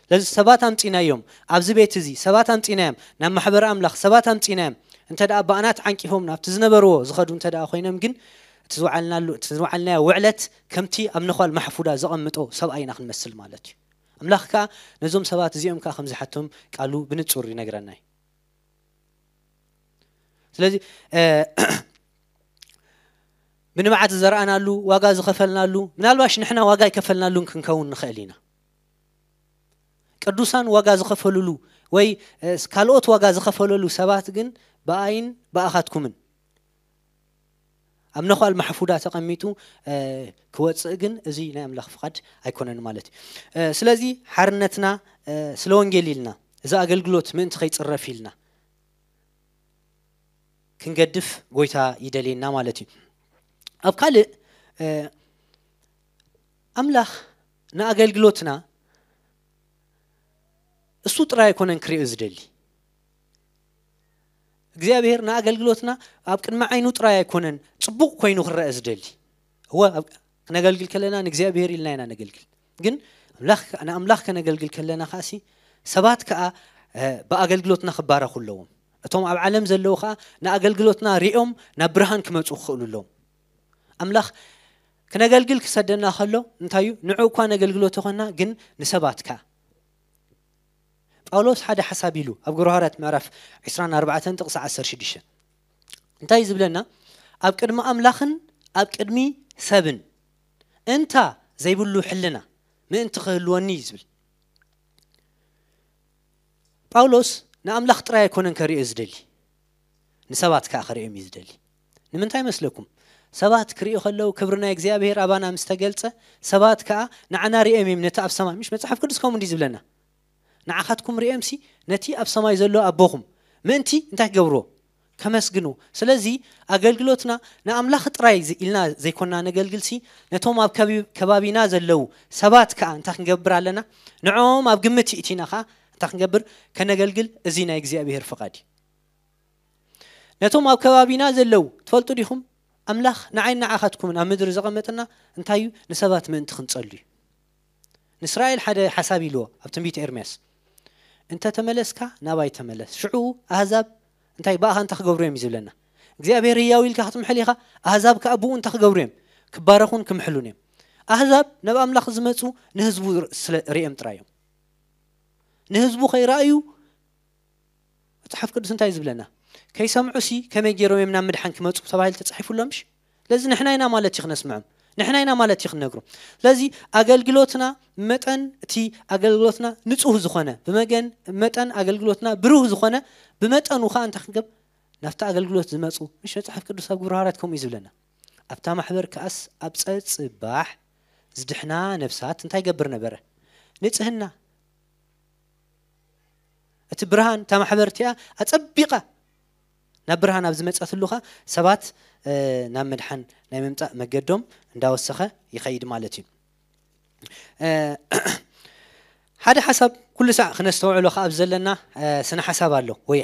ስለዚ ሰባት ኣምጺናዮም፣ ኣብዚ ቤት እዚ ሰባት ኣምጺናዮም፣ ናብ ማሕበረ ኣምላኽ ሰባት ኣምጺናዮም፣ እንተ ደኣ ባእናት ዓንቂፎም ናብቲ ዝነበርዎ ዝኸዱ እንተ ደኣ ኮይኖም ግን፣ እቲ ዝወዓልናሉ፣ እቲ ዝወዓልናዮ ውዕለት ከምቲ ኣብ ነዃል ማሕፉዳ ዘቐምጦ ሰብኣይ ኢና ክንመስል ማለት እዩ። ኣምላኽ ከኣ ነዞም ሰባት እዚኦም ከኣ ከም ዝሓቶም ቃሉ ብንጹር ይነግረና እዩ። ስለዚ፣ እ፣ ብንብዓት ዝዘርኣናሉ፣ ዋጋ ዝኸፈልናሉ፣ ምናልባሽ ንሕና ዋጋ ኣይከፈልናሉን ክንከውን ንኽእል ኢና። ቅዱሳን ዋጋ ዝኸፈሉሉ ወይ፣ እ፣ ካልኦት ዋጋ ዝኸፈለሉ ሰባት ግን ብኣይን ብኣኻትኩምን ኣብ ነዃል ማሕፉዳ ተቐሚጡ፣ እ፣ ክወጽእ ግን እዚ ናይ ኣምላኽ ፍቓድ ኣይኮነን ማለት እዩ። እ፣ ስለዚ ሓርነትና፣ እ፣ ስለ ወንጌል ኢልና፣ እዚ ኣገልግሎት ምእንቲ ከይጽረፍ ኢልና ክንገድፍ ጎይታ ይደልየና ማለት እዩ። ኣብ ካልእ፣ እ፣ ኣምላኽ ንኣገልግሎትና እሱ ጥራይ ኣይኮነን ክርእዮ ዝደሊ። እግዚኣብሔር ንኣገልግሎትና ኣብ ቅድሚ ዓይኑ ጥራይ ኣይኮነን ጽቡቕ ኮይኑ ክረአ ዝደሊ። እወ፣ ኣብ፣ ክነገልግል ከለና ንእግዚኣብሔር ኢልና ኢና ነገልግል። ግን ኣምላኽ፣ ንኣምላኽ ከነገልግል ከለና ከኣሲ ሰባት ከኣ፣ እ፣ ብኣገልግሎትና ክባረኹ ኣለዎም። እቶም ኣብ ዓለም ዘለዉ ከኣ ንኣገልግሎትና ሪኦም ናብ ብርሃን ክመጹ ክኽእሉ ኣለዎም። ኣምላኽ ክነገልግል ክሰደና ከሎ እንታይ እዩ? ንዑ እኳ ነገልግሎ ተኾንና፣ ግን ንሰባት ከኣ። ጳውሎስ ሓደ ሓሳብ ኢሉ ኣብ ግብረ ሃዋርያት ምዕራፍ ዕስራን ኣርባዕተን ጥቕሲ ዓሰርተ ሽዱሽተ እንታይ እዩ ዝብለና? "ኣብ ቅድሚ ኣምላኽን ኣብ ቅድሚ ሰብን እንታ ዘይብሉ ሕልና ምእንቲ ክህልወኒ" እዩ ዝብል። ጳውሎስ ንኣምላኽ ጥራይ ኣይኮነን ከርእዮ ዝደሊ፣ ንሰባት ከኣ ክርእዮም እዩ ዝደሊ። ንምንታይ መስለኩም? ሰባት ክርእዩ ከለዉ ክብሪ ናይ እግዚኣብሔር ኣባና ምስ ተገልጸ፣ ሰባት ከኣ ንዓና ርእዮም እዮም ነቲ ኣብ ሰማይ። ምሽ መጽሓፍ ቅዱስ ከምኡ እንዲ ዝብለና? "ንዓኻትኩም ርእዮምሲ ነቲ ኣብ ሰማይ ዘሎ ኣቦኹም ምእንቲ እንታይ ክገብርዎ? ከመስግኑ." ስለዚ ኣገልግሎትና ንኣምላኽ ጥራይ ዝ-፣ ኢልና ዘይኮንና ነገልግልሲ፣ ነቶም ኣብ ከቢ-፣ ከባቢና ዘለዉ ሰባት ከኣ እንታይ ክንገብር ኣለና? ንዕኦም ኣብ ግምት ይእቲና ከኣ እንታይ ክንገብር? ከነገልግል። እዚ ናይ እግዚኣብሔር ፍቓድ እዩ። ነቶም ኣብ ከባቢና ዘለዉ ትፈልጡ ዲኹም? ኣምላኽ ንዓይን ንዓኻትኩምን ኣብ ምድሪ ዘቐመጠና እንታይ እዩ? ንሰባት ምእንቲ ክንጸሉ እዩ። ንእስራኤል ሓደ ሓሳብ ኢልዎ ኣብ ትንቢት ኤርምያስ፣ "እንተ ተመለስካ ናባይ ተመለስ፣ ሽዑ ኣህዛብ እንታይ ብኣኻ እንታይ ክገብሩ እዮም?" እዩ ዝብለና። እግዚኣብሔር ህያው ኢልካ ክትምሕል ኢኻ፣ ኣህዛብ ከኣ ብኡ እንታይ ክገብሩ እዮም? ክባረኹን ክምሕሉን እዮም። ኣህዛብ ናብ ኣምላኽ ዝመፁ ንህዝቡ ስለ ርእዮም ጥራይ እዮም። ንህዝቡ ከይረኣዩ መፅሓፍ ቅዱስ እንታይ ዝብለና? ከይሰምዑ ሲ ከመይ ገይሮም እዮም ናብ ምድሓን ክመፁ ተባሂሉ ተፃሒፉ ኣሎ ምሽ? ስለዚ ንሕና ኢና ማለት እዩ ክነስምዖም፣ ንሕና ኢና ማለት እዩ ክነግሮም። ስለዚ ኣገልግሎትና መጠን እቲ ኣገልግሎትና ንፁህ ዝኾነ ብመገን መጠን ኣገልግሎትና ብሩህ ዝኾነ ብመጠኑ ከዓ እንታይ ክንገብ ናብቲ ኣገልግሎት ዝመፁ ምሽ መፅሓፍ ቅዱስ ኣብ ግብረ ሃዋርያት ከምኡ እዩ ዝብለና። ኣብታ ማሕበር ከኣስ ኣብ ፀፅባሕ ዝድሕና ነብሳት እንታይ ይገብር ነበረ? ንፅህና እቲ ብርሃን እታ ማሕበር እቲኣ ኣፀቢቓ ናብ ብርሃን ኣብ ዝመፀትሉ ኸ ሰባት ናብ ምድሓን ናይ ምምፃእ መገዶም እንዳወሰኸ ይኸይድ ማለት እዩ። ሓደ ሓሳብ ኩሉ ሳዕ ክነስተውዕሎ ከ ኣብ ዘለና ስነ ሓሳብ ኣሎ ወይ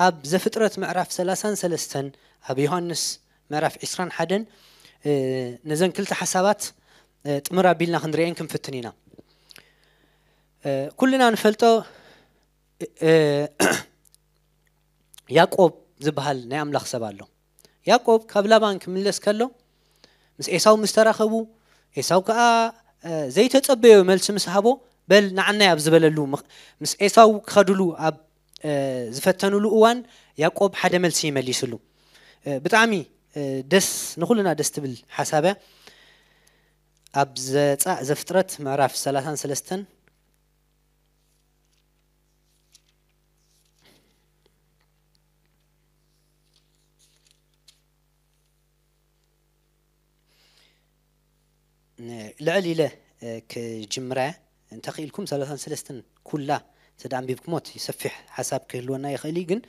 ኣብ ዘፍጥረት ምዕራፍ ሰላሳን ሰለስተን ኣብ ዮሃንስ ምዕራፍ ዕስራን ሓደን ነዘን ክልተ ሓሳባት ጥምር ኣቢልና ክንሪኤን ክንፍትን ኢና። ኩልና ንፈልጦ ያዕቆብ ዝበሃል ናይ ኣምላኽ ሰብ ኣሎ። ያዕቆብ ካብ ላባን ክምለስ ከሎ ምስ ኤሳው ምስ ተራኸቡ፣ ኤሳው ከኣ ዘይተጸበዮ መልሲ ምስ ሃቦ፣ በል ንዓናይ ኣብ ዝበለሉ ምስ ኤሳው ክኸድሉ ኣብ ዝፈተኑሉ እዋን ያዕቆብ ሓደ መልሲ ይመሊስሉ። ብጣዕሚ ደስ ንኹልና ደስ ትብል ሓሳብያ። ኣብ ዘጻእ ዘፍጥረት ምዕራፍ ሰላሳን ሰለስተን ልዕል ኢለ ክጅምራ እንተኽኢልኩም ሰላሳን ሰለስተን ኩላ ተደኣንቢብኩሞት ሰፊሕ ሓሳብ ክህልወና ይኽእል እዩ። ግን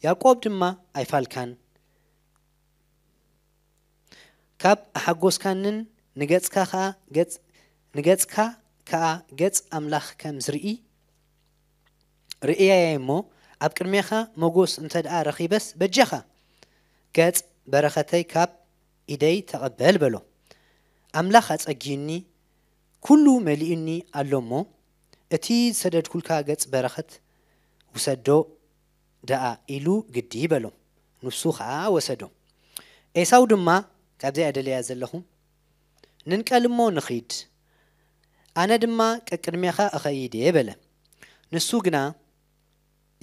ያዕቆብ ድማ ኣይፋልካን ካብ ኣሓጎስካንን ንገጽካ ከኣ ገጽ ንገጽካ ከኣ ገጽ ኣምላኽ ከም ዝርኢ ርእያየ እሞ ኣብ ቅድሜኻ መጎስ እንተ ደኣ ረኺበስ በጃኻ ገጽ በረኸተይ ካብ ኢደይ ተቐበል በሎ። ኣምላኽ ኣጸጊዩኒ ኩሉ መሊኡኒ ኣሎ እሞ እቲ ዝሰደድኩልካ ገጽ በረኸት ውሰዶ ደኣ ኢሉ ግዲ በሎ። ንሱ ኸኣ ወሰዶ። ኤሳው ድማ ካብዚኣ ደለያ ዘለኹ ንንቀል እሞ ንኺድ ኣነ ድማ ቀቅድሜኻ እኸይድ እየ በለ። ንሱ ግና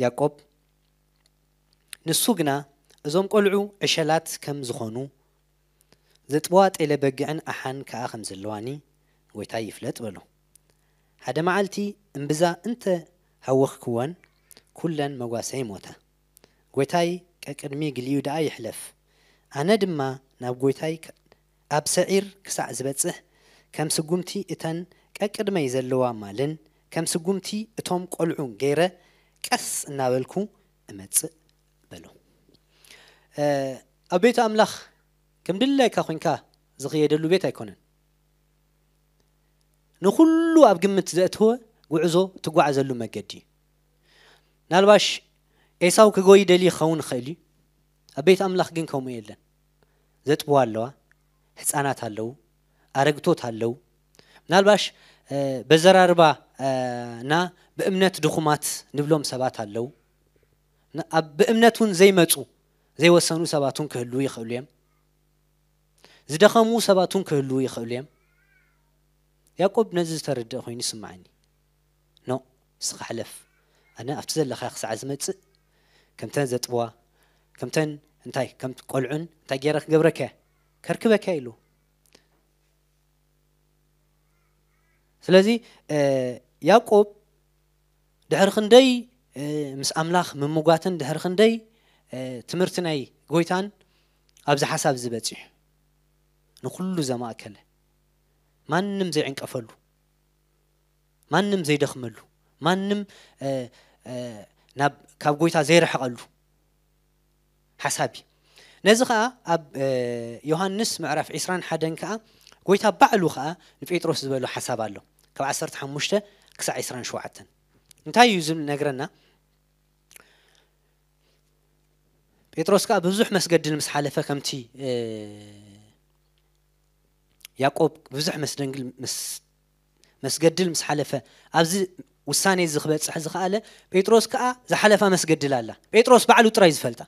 ያዕቆብ ንሱ ግና እዞም ቆልዑ ዕሸላት ከም ዝኾኑ ዘጥብዋ ጤለ በግዕን ኣሓን ከኣ ከም ዘለዋኒ ጎይታይ ይፍለጥ በሎ። ሓደ መዓልቲ እምብዛ እንተ ሃወኽክወን ኩለን መጓሰይ ሞታ። ጎይታይ ቀቅድሚ ግሊኡ ደኣ ይሕለፍ። ኣነ ድማ ናብ ጎይታይ ኣብ ሰዒር ክሳዕ ዝበጽሕ ከም ስጉምቲ እተን ቀቅድመይ ዘለዋ ማልን ከም ስጉምቲ እቶም ቆልዑ ገይረ ቀስ እናበልኩ እመጽእ በሎ። ኣብ ቤት ኣምላኽ ከም ድላይካ ኮንካ ዝኽየደሉ ቤት ኣይኮነን። ንኹሉ ኣብ ግምት ዘእተወ ጉዕዞ ትጓዓዘሉ መገዲ እዩ። ናልባሽ ኤሳው ክጎይ ደሊ ክኸውን ይኽእል እዩ። ኣብ ቤት ኣምላኽ ግን ከምኡ የለን። ዘጥብዋ ኣለዋ፣ ህፃናት ኣለዉ፣ ኣረግቶት ኣለዉ። ምናልባሽ በዘራርባ እና ብእምነት ድኹማት ንብሎም ሰባት ኣለዉ። ብእምነት እውን ዘይመፁ ዘይወሰኑ ሰባት እውን ክህልዉ ይኽእሉ እዮም። ዝደኸሙ ሰባት እውን ክህልዉ ይኽእሉ እዮም። ያዕቆብ ነዚ ዝተረድአ ኮይኑ ይስምዓኒ። ኖ እስኻ ሕለፍ፣ ኣነ ኣብቲ ዘለኻ ክሳዕ ዝመጽእ ከምተን ዘጥብዋ ከምተን እንታይ ከም ቆልዑን እንታይ ገይረ ክገብረካ ከርክበካ ኢሉ። ስለዚ ያዕቆብ ድሕሪ ክንደይ ምስ ኣምላኽ ምምጓትን ድሕሪ ክንደይ ትምህርቲ ናይ ጎይታን ኣብዚ ሓሳብ እዚ በጺሑ ንኹሉ ዘማእከለ ማንም ዘይዕንቀፈሉ ማንም ዘይደኽመሉ ማንም ናብ ካብ ጎይታ ዘይረሕቐሉ ሓሳብ እዩ። ነዚ ኸዓ ኣብ ዮሃንስ ምዕራፍ ዕስራን ሓደን ከዓ ጎይታ ባዕሉ ኸዓ ንጴጥሮስ ዝበሎ ሓሳብ ኣሎ ካብ ዓሰርተ ሓሙሽተ ክሳዕ ዕስራን ሸውዓተን እንታይ እዩ ዝነግረና? ጴጥሮስ ከዓ ብብዙሕ መስገድል ምስ ሓለፈ ከምቲ ያዕቆብ ብዙሕ መስደንግል ምስ መስገድል ምስ ሓለፈ ኣብዚ ውሳኔ እዚ ክበጽሕ ዝኸኣለ። ጴጥሮስ ከኣ ዝሓለፋ መስገድል ኣላ፣ ጴጥሮስ ባዕሉ ጥራይ ዝፈልጣ።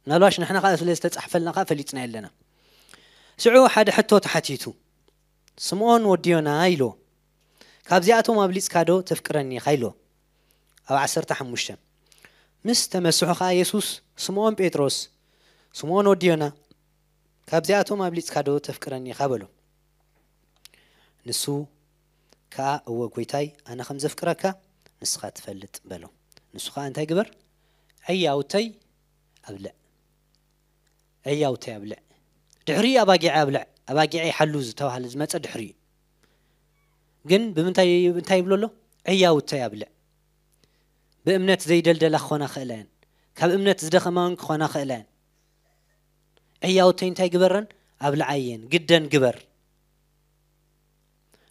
ምናልባሽ ንሕና ከኣ ስለ ዝተጻሕፈልና ከኣ ፈሊጥና የለና። ሽዑ ሓደ ሕቶ ተሓቲቱ፣ ስምዖን ወዲ ዮና ኢልዎ፣ ካብዚኣቶም ኣብሊጽካ ዶ ተፍቅረኒ ኢኻ ኢልዎ። ኣብ ዓሰርተ ሓሙሽተ ምስ ተመስሑ ከኣ የሱስ፣ ስምዖን ጴጥሮስ፣ ስምዖን ወዲ ዮና፣ ካብዚኣቶም ኣብሊጽካ ዶ ተፍቅረኒ ኢኻ በሎ። ንሱ ከኣ፣ እወ ጐይታይ፣ ኣነ ከም ዘፍቅረካ ንስኻ ትፈልጥ በሎ። ንሱ ከኣ እንታይ ግበር? ዕያውተይ ኣብልዕ፣ ዕያውተይ ኣብልዕ፣ ድሕሪኡ ኣባጊዐ ኣብልዕ፣ ኣባጊዐ ይሓሉ ዝተባህለ ዝመጸ ድሕሪኡ። ግን ብምንታይ እንታይ ይብሎ ኣሎ? ዕያውተይ ኣብልዕ። ብእምነት ዘይደልደላ ክኾና ክእላ እየን፣ ካብ እምነት ዝደኸማ እውን ክኾና ክእላ እየን። ዕያውተይ እንታይ ግበረን? ኣብልዓየን፣ ግደን ግበር።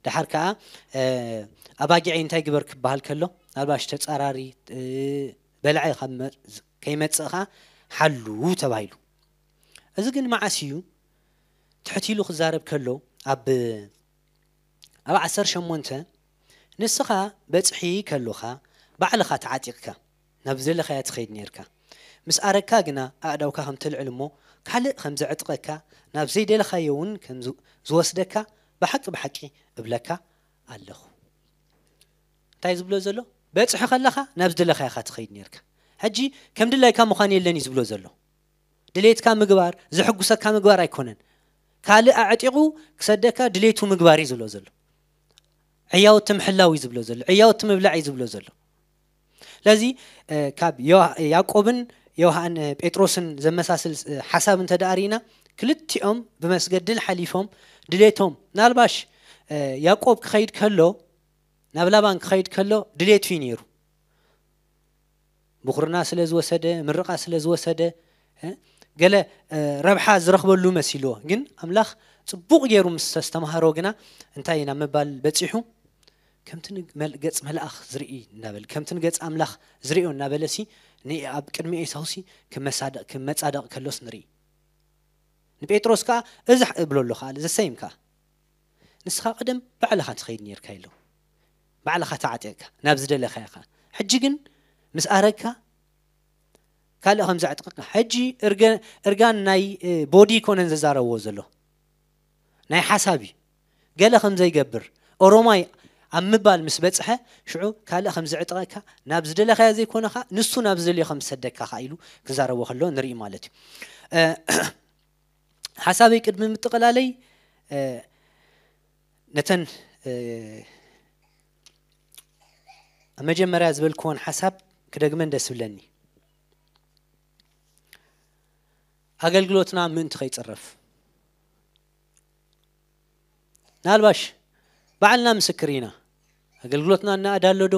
ደሓር ከኣ ኣባጊዐይ እንታይ ግበር ክበሃል ከሎ፣ ናልባሽ ተጻራሪ በላዒ ከይመጽእ ከኣ ሓሉ ተባሂሉ። እዚ ግን መዓስ እዩ ትሕት ኢሉ ክዛረብ ከሎ፣ ኣብ ኣብ ዓሰርተ ሸሞንተ፣ ንስኻ በጽሒ ከሎኻ ባዕልኻ ተዓጢቕካ ናብ ዝደለኻያ ትኸይድ ኔርካ። ምስ ኣረካ ግና ኣእዳውካ ከም ተልዕል እሞ ካልእ ከም ዘዕጥቐካ ናብ ዘይደለኻዮ እውን ከም ዝወስደካ ብሓቂ ብሓቂ እብለካ ኣለኹ። እንታይ ዝብሎ ዘሎ? በጽሒ ከለኻ ናብ ዝደለኻያ ኢኻ ትኸይድ ኔርካ። ሕጂ ከም ድላይካ ምዃን የለን እዩ ዝብሎ ዘሎ። ድሌትካ ምግባር፣ ዘሐጉሰካ ምግባር ኣይኮነን። ካልእ ኣዕጢቑ ክሰደካ ድሌቱ ምግባር እዩ ዝብሎ ዘሎ። ዕያውቲ ምሕላው እዩ ዝብሎ ዘሎ። ዕያውቲ ምብላዕ እዩ ዝብሎ ዘሎ። ስለዚ ካብ ያዕቆብን ዮሃን ጴጥሮስን ዘመሳስል ሓሳብ እንተ ደኣ ርኢና፣ ክልቲኦም ብመስገድል ሓሊፎም ድሌቶም፣ ናልባሽ ያዕቆብ ክኸይድ ከሎ፣ ናብ ላባን ክኸይድ ከሎ ድሌቱ እዩ ነይሩ። ብኹርና ስለ ዝወሰደ፣ ምርቓ ስለ ዝወሰደ፣ ገለ ረብሓ ዝረኽበሉ መሲልዎ። ግን ኣምላኽ ጽቡቕ ገይሩ ምስ ኣስተምሃሮ ግና እንታይ ናብ ምባል በጺሑ? ከምቲ ገጽ መልኣኽ ዝርኢ እናበለ፣ ከምቲ ገጽ ኣምላኽ ዝርእዮ እናበለሲ፣ ኣብ ቅድሚ ኤሳውሲ ክመጻደቕ ከሎስ ንርኢ። ንጴጥሮስ ከኣ እዚ እብሎ ኣሎ ከኣ ዘሰይም ከኣ ንስኻ ቀደም ባዕልኻ ትኸይድ ኔርካ ኢሎ፣ ባዕልኻ ተዓጢቕካ ናብ ዝደለኻዮ ከኣ። ሕጂ ግን ምስ ኣረግካ ካልእ ከም ዘዕጥቕካ። ሕጂ እርጋን ናይ ቦዲ ይኮነን ዘዛረብዎ ዘሎ፣ ናይ ሓሳብ እዩ። ገለ ከም ዘይገብር ኦሮማይ ኣብ ምባል ምስ በጽሐ፣ ሽዑ ካልእ ከም ዘዕጥቐካ፣ ናብ ዝደለኻዮ ዘይኮነኻ ንሱ ናብ ዝደልዮ ከም ዝሰደካ ከኣ ኢሉ ክዛረቦ ከሎ ንርኢ ማለት እዩ። ሓሳበይ ቅድሚ ምጥቕላለይ ነተን ኣብ መጀመርያ ዝበልክዎን ሓሳብ ክደግመን ደስ ብለኒ። ኣገልግሎትና ምእንቲ ከይጽረፍ፣ ናልባሽ ባዕልና ምስክር ኢና። ኣገልግሎትና እናኣዳ ኣሎ ዶ?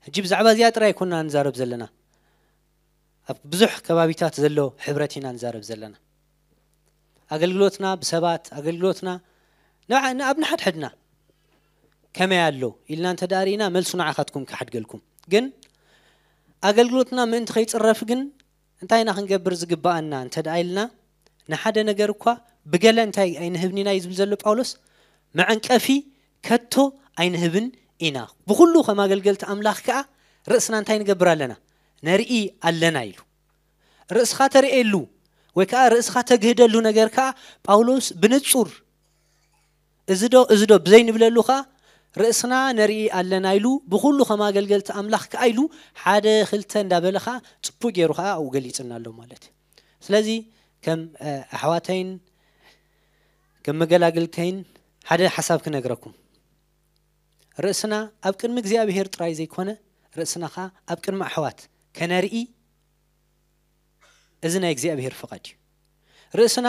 ሕጂ ብዛዕባ እዚኣ ጥራይ ኣይኮና ንዛረብ ዘለና። ኣብ ብዙሕ ከባቢታት ዘሎ ሕብረት ኢና ንዛረብ ዘለና። ኣገልግሎትና ብሰባት፣ ኣገልግሎትና ንዓ-፣ ንኣብ ንሓድሕድና ከመይ ኣሎ ኢልና እንተ ደኣ ርኢና፣ መልሱ ንዓኻትኩም ክሓድገልኩም። ግን ኣገልግሎትና ምእንቲ ከይጽረፍ ግን እንታይ ኢና ክንገብር ዝግብኣና እንተ ደኣ ኢልና፣ ንሓደ ነገር እኳ ብገለ እንታይ ኣይንህብን ኢና እዩ ዝብል ዘሎ ጳውሎስ፣ መዐንቀፊ ከቶ ኣይንህብን ኢና። ብኹሉ ከም ኣገልገልቲ ኣምላኽ ከኣ ርእስና እንታይ ንገብር ኣለና? ነርኢ ኣለና ኢሉ። ርእስኻ ተርእየሉ ወይ ከኣ ርእስኻ ተግህደሉ ነገር ከኣ ጳውሎስ ብንጹር እዚ ዶ፣ እዚ ዶ ብዘይንብለሉ ከኣ ርእስና ነርኢ ኣለና ኢሉ ብኹሉ ከም ኣገልገልቲ ኣምላኽ ከኣ ኢሉ ሓደ ክልተ እንዳበለ ከኣ ጽቡቕ ገይሩ ከኣ ኣብኡ ገሊጽና ኣሎ ማለት እዩ። ስለዚ ከም፣ እ፣ ኣሕዋተይን ከም መገላግልተይን ሓደ ሓሳብ ክነግረኩም። ርእስና ኣብ ቅድሚ እግዚኣብሄር ጥራይ ዘይኮነ፣ ርእስና ከኣ ኣብ ቅድሚ ኣሕዋት ከነርኢ፣ እዚ ናይ እግዚኣብሄር ፍቓድ እዩ። ርእስና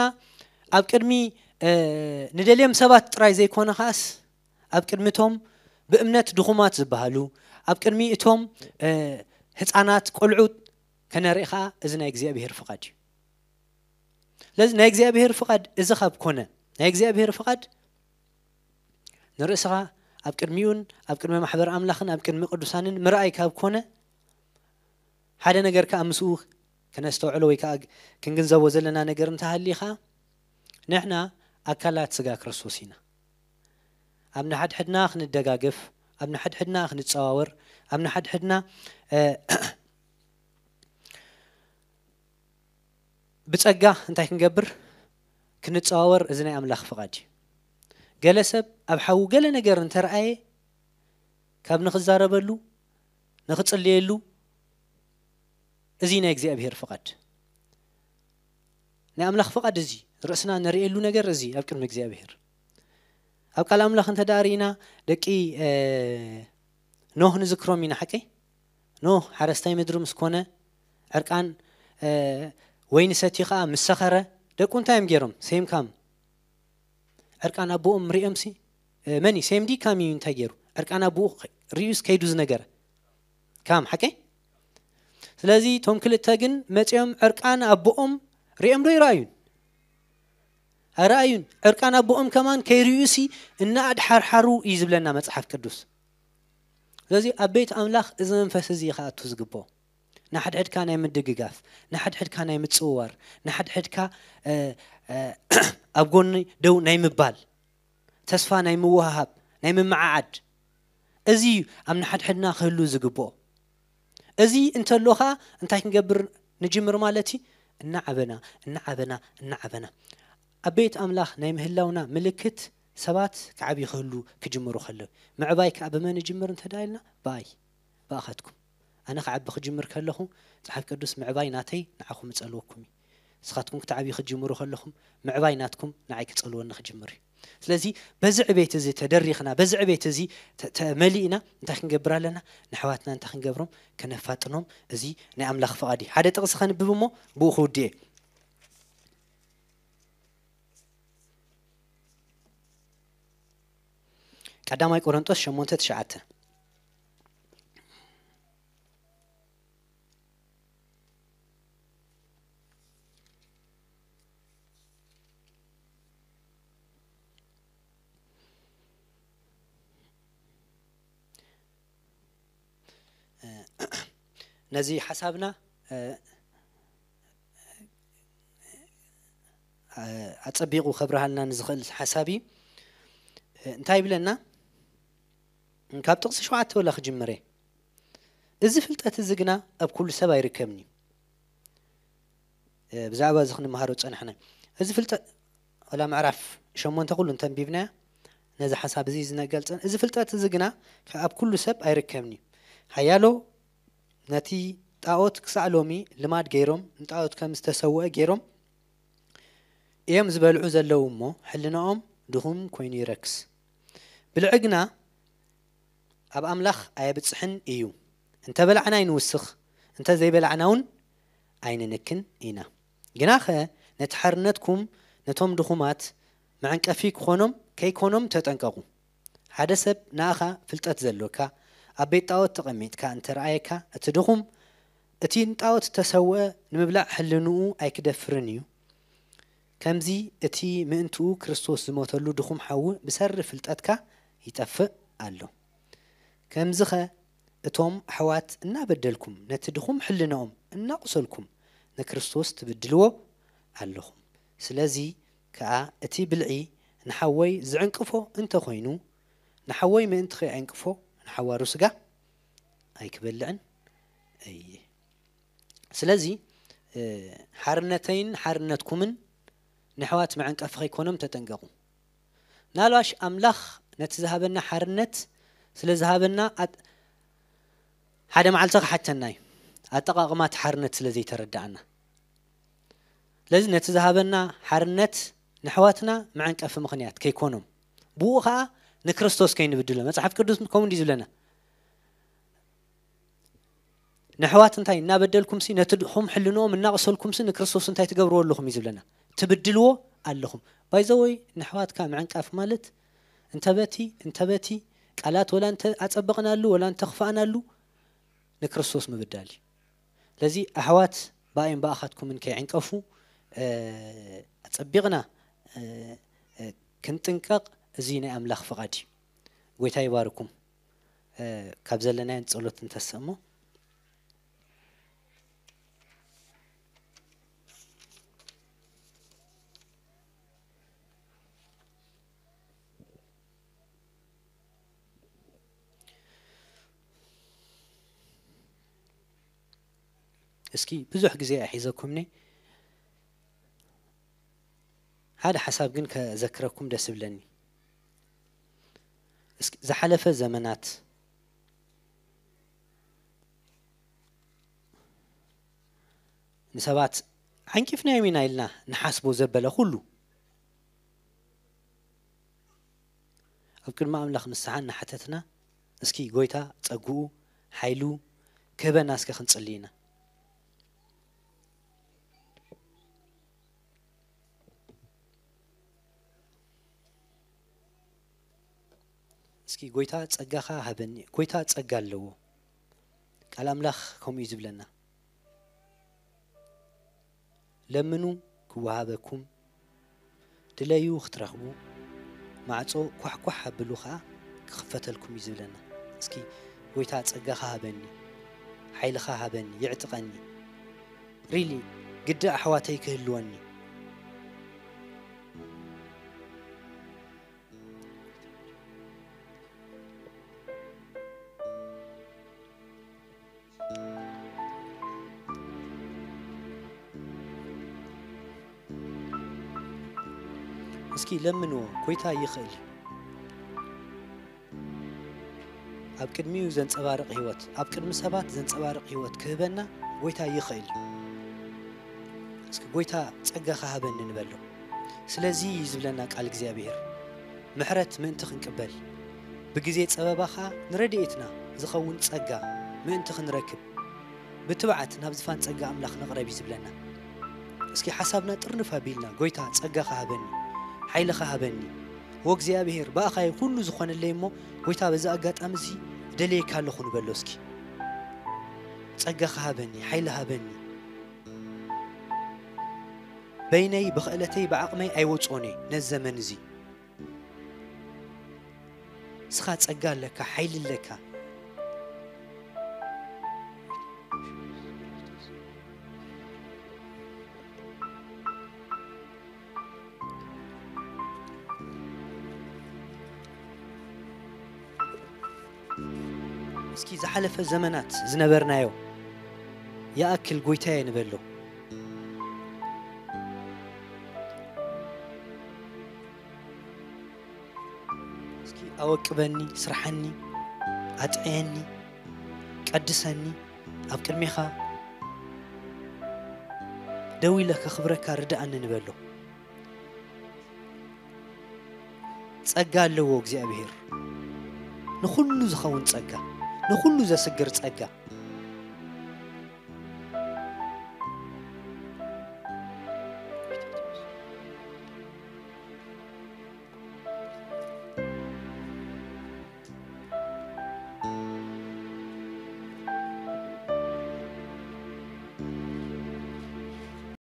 ኣብ ቅድሚ፣ እ፣ ንደልዮም ሰባት ጥራይ ዘይኮነ ከኣስ፣ ኣብ ቅድሚ እቶም ብእምነት ድኹማት ዝበሃሉ፣ ኣብ ቅድሚ እቶም፣ እ፣ ህጻናት፣ ቆልዑት ከነርኢ ከኣ እዚ ናይ እግዚኣብሄር ፍቓድ እዩ። ስለዚ ናይ እግዚኣብሄር ፍቓድ እዚ ካብ ኮነ፣ ናይ እግዚኣብሄር ፍቓድ ንርእስኻ ኣብ ቅድሚኡን ኣብ ቅድሚ ማሕበር ኣምላኽን ኣብ ቅድሚ ቅዱሳንን ምርኣይ ካብ ኮነ፣ ሓደ ነገር ከኣ ምስኡ ከነስተውዕሎ ወይ ከኣ ክንግንዘቦ ዘለና ነገር እንተሃልዩ ከኣ፣ ንሕና ኣካላት ስጋ ክርስቶስ ኢና። ኣብ ንሓድሕድና ክንደጋገፍ፣ ኣብ ንሓድሕድና ክንጸዋወር፣ ኣብ ንሓድሕድና፣ እ፣ ብጸጋ እንታይ ክንገብር? ክንጸዋወር፣ እዚ ናይ ኣምላኽ ፍቓድ እዩ። ገለ ሰብ ኣብ ሓዉ ገለ ነገር እንተረኣየ፣ ካብ ንኽዛረበሉ፣ ንኽጽልየሉ፣ እዚ ናይ እግዚኣብሔር ፍቓድ። ናይ ኣምላኽ ፍቓድ እዚ፣ ርእስና ንርእየሉ ነገር እዚ ኣብ ቅድሚ እግዚኣብሔር። ኣብ ቃል ኣምላኽ እንተ ደኣ ርኢና፣ ደቂ፣ እ፣ ኖህ ንዝክሮም ኢና፣ ሓቀይ? ኖህ ሓረስታይ ምድሪ ምስ ኮነ፣ ዕርቃን፣ እ፣ ወይኒ ሰትዩ ኸኣ ምስ ሰኸረ፣ ደቁ እንታይ እዮም ገይሮም? ሴምካም። ዕርቃን ኣቦኦም ሪኦምሲ፣ እ፣ መን እዩ? ሴም ድዩ ካም እዩ እንታይ ገይሩ? ዕርቃን ኣቦኡ ሪኡስ ከይዱ ዝነገረ? ካም፣ ሓቀይ? ስለዚ እቶም ክልተ ግን መጺኦም ዕርቃን ኣቦኦም ሪኦም ዶ ይረኣዩን? ኣይረኣዩን። ዕርቃን ኣቦኦም ከማን ከይርእዩሲ እናኣድሓርሓሩ እዩ ዝብለና መጽሓፍ ቅዱስ። ስለዚ ኣብ ቤት ኣምላኽ እዚ መንፈስ እዚ እዩ ክኣቱ ዝግብኦ። ንሓድሕድካ ናይ ምድግጋፍ፣ ንሓድሕድካ ናይ ምጽውዋር፣ ንሓድሕድካ፣ እ፣ እ፣ ኣብ ጎኒ ደው ናይ ምባል፣ ተስፋ ናይ ምውህሃብ፣ ናይ ምምዓዓድ፣ እዚ እዩ ኣብ ንሓድሕድና ክህሉ ዝግብኦ። እዚ እንተሎ ኸኣ እንታይ ክንገብር ንጅምር ማለት እዩ? እናዓበና፣ እናዓበና፣ እናዓበና። ኣብ ቤት ኣምላኽ ናይ ምህላውና ምልክት ሰባት ክዓብዩ ክህሉ ክጅምሩ ከለዉ። ምዕባይ ከኣ ብመን ይጅምር እንተ ደኣ ኢልና? ብኣይ፣ ብኣኻትኩም። ኣነ ክዓቢ ክጅምር ከለኹ፣ መጽሓፍ ቅዱስ ምዕባይ ናተይ ንዓኹም እጸልወኩም እዩ። ንስኻትኩም ክትዓብዩ ክትጅምሩ ከለኹም፣ ምዕባይ ናትኩም ንዓይ ክጸልወኒ ክጅምር እዩ። ስለዚ በዚ ዕቤት እዚ ተደሪኽና፣ በዚ ዕቤት እዚ ተ-፣ ተመሊእና እንታይ ክንገብር ኣለና? ንኣሕዋትና እንታይ ክንገብሮም? ከነፋጥኖም። እዚ ናይ ኣምላኽ ፍቓድ እዩ። ሓደ ጥቕሲ ከንብብ እሞ ብኡ ክውድእ እየ። ቀዳማይ ቆሮንጦስ ሸሞንተ ትሽዓተ። ነዚ ሓሳብና፣ እ፣ እ፣ ኣጸቢቑ ከብርሃልና ንዝኽእል ሓሳብ እዩ። እ፣ እንታይ ይብለና? ካብ ጥቕሲ ሸውዓተ ወላ ክጅምር እየ። እዚ ፍልጠት እዚ ግና ኣብ ኩሉ ሰብ ኣይርከብን እዩ። እ፣ ብዛዕባ እዚ ክንመሃሮ ዝጸናሕና እዩ። እዚ ፍልጠት፣ ወላ ምዕራፍ ሸሞንተ ኩሉ እንተንቢብናዮ፣ ነዚ ሓሳብ እዚ ዝነገልጸን፣ እዚ ፍልጠት እዚ ግና ኣብ ኩሉ ሰብ ኣይርከብን እዩ። ሓያሎ ነቲ ጣኦት ክሳዕ ሎሚ ልማድ ገይሮም፣ ንጣኦት ከም ዝተሰውአ ገይሮም እዮም ዝበልዑ ዘለዉ እሞ፣ ሕልናኦም ድኹም ኮይኑ ይረክስ። ብልዒ ግና ኣብ ኣምላኽ ኣየብጽሕን እዩ። እንተ በላዕና ኣይንውስኽ፣ እንተ ዘይበላዕና እውን ኣይንንክን ኢና። ግናኸ ነቲ ሓርነትኩም ነቶም ድኹማት መዐንቀፊ ክኾኖም ከይኮኖም ተጠንቀቑ። ሓደ ሰብ ንኣኻ ፍልጠት ዘሎካ ኣብ ቤት ጣኦት ተቐሚጥካ እንተ ረኣየካ፣ እቲ ድኹም፣ እቲ ንጣኦት እተሰውአ ንምብላዕ ሕልንኡ ኣይክደፍርን እዩ። ከምዚ እቲ ምእንትኡ ክርስቶስ ዝሞተሉ ድኹም ሓዊ ብሰሪ ፍልጠትካ ይጠፍእ ኣሎ። ከምዚኸ እቶም ኣሕዋት እናበደልኩም፣ ነቲ ድኹም ሕልንኦም እናቑሰልኩም ንክርስቶስ ትብድልዎ ኣለኹም። ስለዚ ከኣ እቲ ብልዒ ንሓወይ ዝዕንቅፎ እንተኾይኑ፣ ንሓወይ ምእንቲ ከይዕንቅፎ ንሓዋሩ ስጋ ኣይክበልዕን እየ። ስለዚ፣ እ፣ ሓርነተይን ሓርነትኩምን ንኣሕዋት መዐንቀፊ ከይኮኖም ተጠንቀቑ። ምናልባሽ ኣምላኽ ነቲ ዝሃበና ሓርነት ስለ ዝሃበና ኣጥ-፣ ሓደ መዓልቲ ክሓተና እዩ። ኣጠቓቕማ እቲ ሓርነት ስለ ዘይተረዳእና። ስለዚ ነቲ ዝሃበና ሓርነት ንኣሕዋትና መዐንቀፊ ምኽንያት ከይኮኖም፣ ብኡ ኸኣ ንክርስቶስ ከይንብድሎ። መጽሓፍ ቅዱስ ከምኡ እንድዩ ዝብለና። ንኣሕዋት እንታይ እናበደልኩምሲ፣ ነቲ ድኹም ሕልንኦም እናቕሰልኩምሲ ንክርስቶስ እንታይ ትገብርዎ ኣለኹም እዩ ዝብለና። ትብድልዎ ኣለኹም። ባይዘወይ ንኣሕዋትካ ምዕንቃፍ ማለት እንተ በቲ፣ እንተ በቲ ቃላት ወላ እንተ ኣጸበቕናሉ፣ ወላ እንተ ኣኽፋእናሉ፣ ንክርስቶስ ምብዳል እዩ። ስለዚ ኣሕዋት ብኣይን ብኣኻትኩምን ከይዕንቀፉ፣ እ፣ ኣጸቢቕና፣ እ፣ እ፣ ክንጥንቀቕ እዚ ናይ ኣምላኽ ፍቓድ እዩ። ጎይታ ይባርኩም። እ፣ ካብ ዘለናዮ ጸሎት እንተስእ እሞ። እስኪ ብዙሕ ግዜ ኣይሒዘኩምኒ፣ ሓደ ሓሳብ ግን ከዘክረኩም ደስ ይብለኒ። እስኪ ዝሓለፈ ዘመናት ንሰባት ዓንቂፍናዮም ኢና ኢልና ንሓስቦ ዘበለ ኩሉ ኣብ ቅድሚ ኣምላኽ ንስሓ እናሓተትና፣ እስኪ ጎይታ ጸግኡ፣ ሓይሉ ክህበና እስከ ክንጽሊ ኢና። እስኪ ጎይታ ጸጋኻ ሃበኒ። ጎይታ ጸጋ ኣለዎ። ቃል ኣምላኽ ከምኡ እዩ ዝብለና። ለምኑ ክወሃበኩም፣ ድለዩ ክትረኽቡ፣ ማዕጾ ኳሕኳሕ ኣብሉ ኸኣ ክኽፈተልኩም እዩ ዝብለና። እስኪ ጎይታ ጸጋኻ ሃበኒ፣ ሓይልኻ ሃበኒ፣ ይዕጥቀኒ። ሪሊ ግዲ ኣሕዋተይ ክህልወኒ። እስኪ ለምንዎ፣ ጎይታ ይኽእል እዩ። ኣብ ቅድሚኡ ዘንጸባርቕ ህይወት፣ ኣብ ቅድሚ ሰባት ዘንጸባርቕ ህይወት ክህበና ጎይታ ይኽእል እዩ። እስኪ ጎይታ ጸጋኻ ሃበኒ ንበሎ። ስለዚ እዩ ዝብለና ቃል እግዚኣብሔር፣ ምሕረት ምእንቲ ክንቅበል፣ ብግዜ ጸበባ ኸኣ ንረድኤትና ዝኸውን ጸጋ ምእንቲ ክንረክብ፣ ብትብዓት ናብ ዝፋን ጸጋ ኣምላኽ ንቕረብ እዩ ዝብለና። እስኪ ሓሳብና ጥርንፍ ኣቢልና፣ ጎይታ ጸጋኻ ሃበኒ፣ ሓይልኻ ሃበኒ። ወእግዚኣብሔር፣ ብኣኻ እዩ ኩሉ ዝኾነለይ እሞ፣ ጎይታ በዚ ኣጋጣሚ እዚ እደልየካ ኣለኹ ንበሎ እስኪ። ጸጋኻ ሃበኒ፣ ሓይሊ ሃበኒ። በይነይ፣ ብኽእለተይ፣ ብዓቕመይ ኣይወጽኦን እየ ነዚ ዘመን እዚ። ንስኻ ጸጋ ኣለካ፣ ሓይሊ ኣለካ። እስኪ ዝሓለፈ ዘመናት ዝነበርናዮ ይኣክል ጎይታየ ንበሎ። እስኪ ኣወቅበኒ፣ ስርሓኒ፣ ኣጥዕየኒ፣ ቀድሰኒ፣ ኣብ ቅድሜኻ ደው ኢለ ከኽብረካ ርድኣኒ ንበሎ። ጸጋ ኣለዎ እግዚኣብሔር፣ ንኹሉ ዝኸውን ጸጋ፣ ንኹሉ ዘስግር ጸጋ።